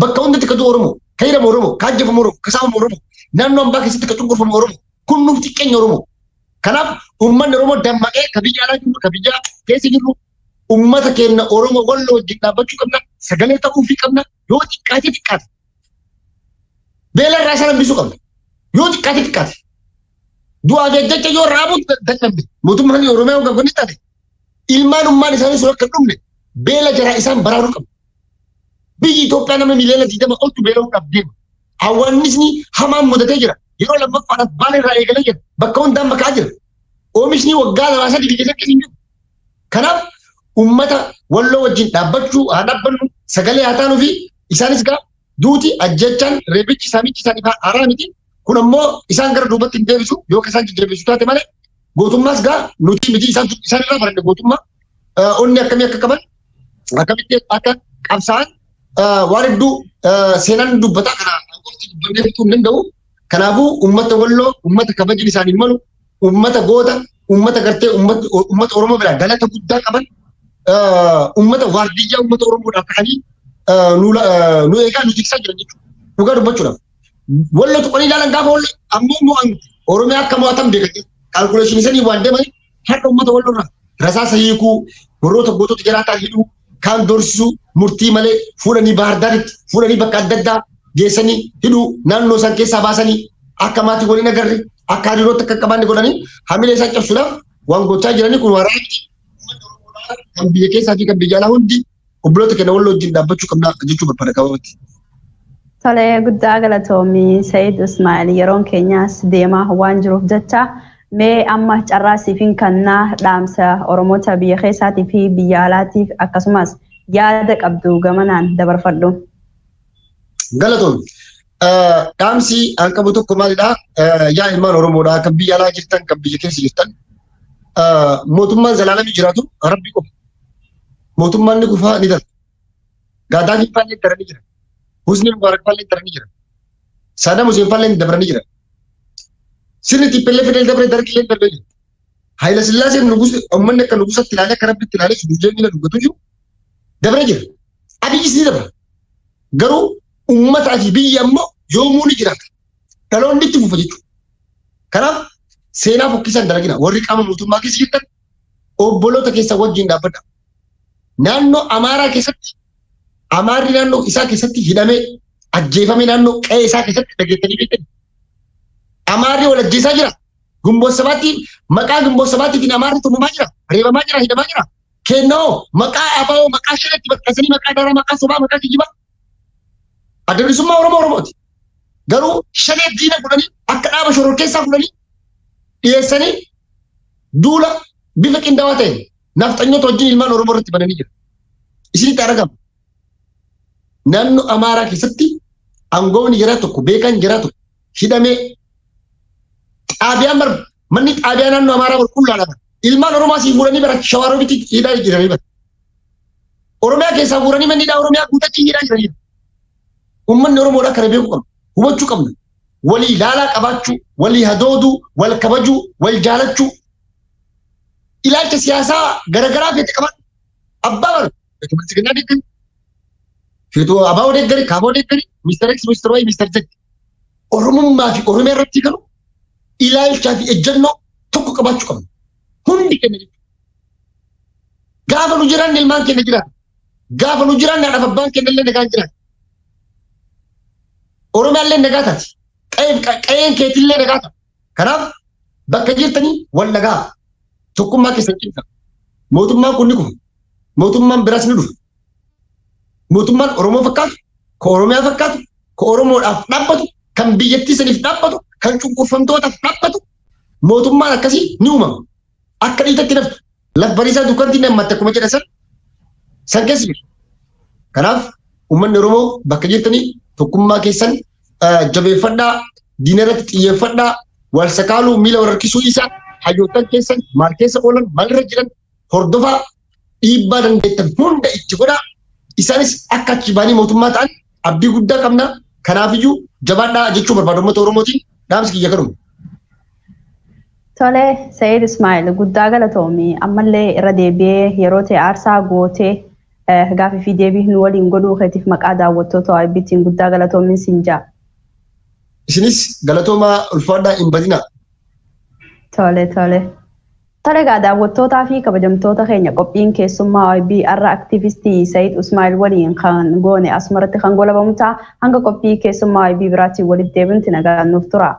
bakka hundatti katu Oromoo ka hidhamu Oromoo ka ajjeefamu Oromoo ka saamamu Oromoo naannoo ambaa keessatti ka cunqurfamu Oromoo kun nuuf xiqqeenya Oromoo. Kanaaf uummanni Oromoo dammaqee ka biyya alaa jiru ka biyya keessa jiru uummata keenya Oromoo walloo wajjin dhaabbachuu qabna sagalee ta'uufii qabna yoo xiqqaate xiqqaate beela irraa isaan hambisuu qabna yoo xiqqaate xiqqaate du'aa jecha yoo raabuu dadhabne mootummaan Oromiyaa hoggan kunni taate ilmaan ummaan isaanii sun akka hin dhumne beela jaraa isaan baraaruu qabna. Biyyi Itoophiyaa nama miliyoona 20 oltu beela'uudhaaf deema. Hawwaannisni hamaan mudatee jira. Yeroo lammaffaadhaaf baala irraa eegalee jira. Bakka hundaan makaa jira. Oomishni waggaa 2 3 keessatti hin jiru. Kanaaf uummata walloo wajjin dhaabbachuu haa dhaabbannu sagalee haa taanuu fi isaanis gaa duuti ajjechaan reebichi saamichi isaaniif haaraa miti. Kun ammoo isaan gara duubatti hin deebisu yookaan isaan jajjabeessu taate malee gootummaas gaa nuti miti isaan irraa baranne gootummaa onni akkamii akka qaban akkamitti akka qabsaa'an waan hedduu seenaan dubbataa kana qofti dubbannee fixuu hin danda'u. Kanaafuu uummata walloo uummata kabajni isaanii malu uummata goota uummata gartee uummata Oromoo biraa galata guddaa qaban uummata waardiyyaa uummata Oromoodhaaf ka'anii nu eegaa nu tiksaa jiran jechuudha. Dhugaa dubbachuudhaaf. Walloo tuqanii ilaalan gaafa walloo ammoo mo'an Oromiyaa akka mo'atan beekan kaalkuleeshinii sanii waan deeman har'a uummata walloo irraa rasaasa hiikuu warroota gootota jalaa hidhuu kaan doorsisuu murtii malee fuudhanii Baahirdaaritti fuudhanii bakka adda addaa geessanii hidhuu naannoo isaan keessaa baasanii akka maatii waliin agarre akka hariirootti akka qabaanne godhanii hamilee isaan cabsuudhaaf waan gochaa jiranii kun waraana miti. Kan biyya keessaa fi kan biyya alaa hundi obboloota keenya walloo wajjin dhaabbachuu qabna jechuu barbaada gabaabatti. Tolee guddaa galatoomii Sa'iid Ismaa'il yeroon keenyaas deemaa waan jiruuf jecha mee amma carraa siifin kannaa dhaamsa Oromoota biyya keessaatii fi biyya alaatiif akkasumas yaada qabdu gamanaan dabarfadhu. Galatoon dhaamsi an qabu tokko maalidhaa? Yaa ilmaan Oromoodhaa kan biyya alaa jirtan kan biyya keessa jirtan mootummaan zalaalamii jiraatu Rabbi qofa. Mootummaan ni kufaa ni darba. Gaadaafiin faallee daranii jira. Husni Mubaarak faallee daranii jira. Saddam Hussein faallee dabranii jira. Sirni TPLF fidel dabre dargillee darbee jira. Haayila Sillaaseen nugusa uummanni akka nugusatti ilaalee akka Rabbitti ilaalee sujudee miila dubbatu jiru dabree jira. Abiyyis ni dabra. Garuu uummataa fi biyya ammoo yoomuu ni jiraata. Dhaloonni itti fufa jechuudha. Kanaaf seenaa fokkisaan dalagina warri qaama mootummaa keessa jirtan obboloota keessa wajjin dhaabbadha. Naannoo Amaaraa keessatti Amaarri naannoo isaa keessatti hidhamee ajjeefamee naannoo qe'ee isaa keessatti dhageettanii beektan. Amaarri wal ajjeesaa jira. Gumboot sabaatti maqaa gumboot sabaattiin Amaarri tumamaa jira. Reebamaa jira, hidhamaa jira. Kennoo maqaa abaa'oo maqaa shanetti maxxansanii maqaa daaraa maqaa sobaa maqaa kijibaa. Adda bilisummaa Oromoo Oromooti. Garuu shanee diina godhanii akka dhaaba shororkeessaa godhanii dhiyeessanii duula bifa qindaawaa ta'een nafxanyoota wajjin ilmaan Oromoo irratti bananii jira. Isinitti argama. Naannoo Amaaraa keessatti aangoonni jara tokko beekan jara tokko hidhamee xaabiyaan bar manni xaabiyaa naannoo Amaaraa bar qullaadha bar. Ilmaan Oromoo asii fuudhanii bara Shawaaroobitti hidhaa jiranii bar. Oromiyaa keessaa fuudhanii manni hidhaa Oromiyaa guutachii hidhaa jiranii. Uummanni Oromoodhaa kana beekuu qabna. Hubachuu qabna. Walii ilaalaa qabaachuu, walii hadooduu, wal kabajuu, wal jaalachuu. Ilaalcha siyaasaa garagaraa feete qaban abbaa bar. Feetu Biltsiginnaa deeggari. Feetu Abaa'oo deeggari, Kaaboo deeggari, Mister X, Mister Y, Mister Z. Oromummaa fi Oromiyaa irratti garuu ilaalchaa fi ejjennoo tokko qabaachuu qabna. Hundi keenya jechuudha. Gaafa nu jiraanne ilmaan keenya jiraata. Gaafa nu jiraanne haadhaaf abbaan keenya illee nagaan jiraata. Oromiyaan illee nagaa taati. Qe'een keetillee nagaa ta'a. Kanaaf bakka jirtanii wal nagaa. Tokkummaa keessan cimsa. Mootummaan kun ni kufa. Mootummaan biraas ni dhufa. Mootummaan Oromoo fakkaatu, ka Oromiyaa fakkaatu, ka Oromoodhaaf dhaabbatu, kan biyyattii saniif dhaabbatu, kan cunqurfamtootaaf dhaabbatu mootummaan akkasii ni uumama. Akka dhiitatti naftu. Laf bariisaa dukkantiin nammatte akkuma jedha san San keessa jiru. Kanaaf uummanni Oromoo bakka jirtanii tokkummaa keessan jabeeffadhaa, diina irratti xiyyeeffadhaa, wal sakaaluu, miila wal harkisuu isaa, hayyoottan keessan maal keessa oolan, maalirra jiran hordofaa, dhiibbaa dandeettan hunda itti godhaa. Isaanis akka achi baanii mootummaa ta'an abdii guddaa qabna. Kanaafiyyuu jabaadhaa jechuu barbaadu uummata Oromootiin dhaamsi kiyya kanuma. Tole, Sa'iid Ismaa'il, guddaa galatoomi. Ammallee irra deebi'ee yeroo ta'e aarsaa gootee gaafii fi deebii nu waliin godhuu keetiif maqaa daawwattoota OIBtiin guddaa galatoomin siin jaa. Isinis galatoomaa, ulfaadhaa, hin badinaa. Tole tole. Tole egaa, daawwattootaa fi kabajamtoota keenya, qophiin keessummaa OIB har'a aktiivistii Sa'iid Ismaa'il waliin kan goone asumarratti kan golabamu ta'a. Hanga qophii keessummaa OIB biraatiin walitti deebinutti nagaan nuuf tura.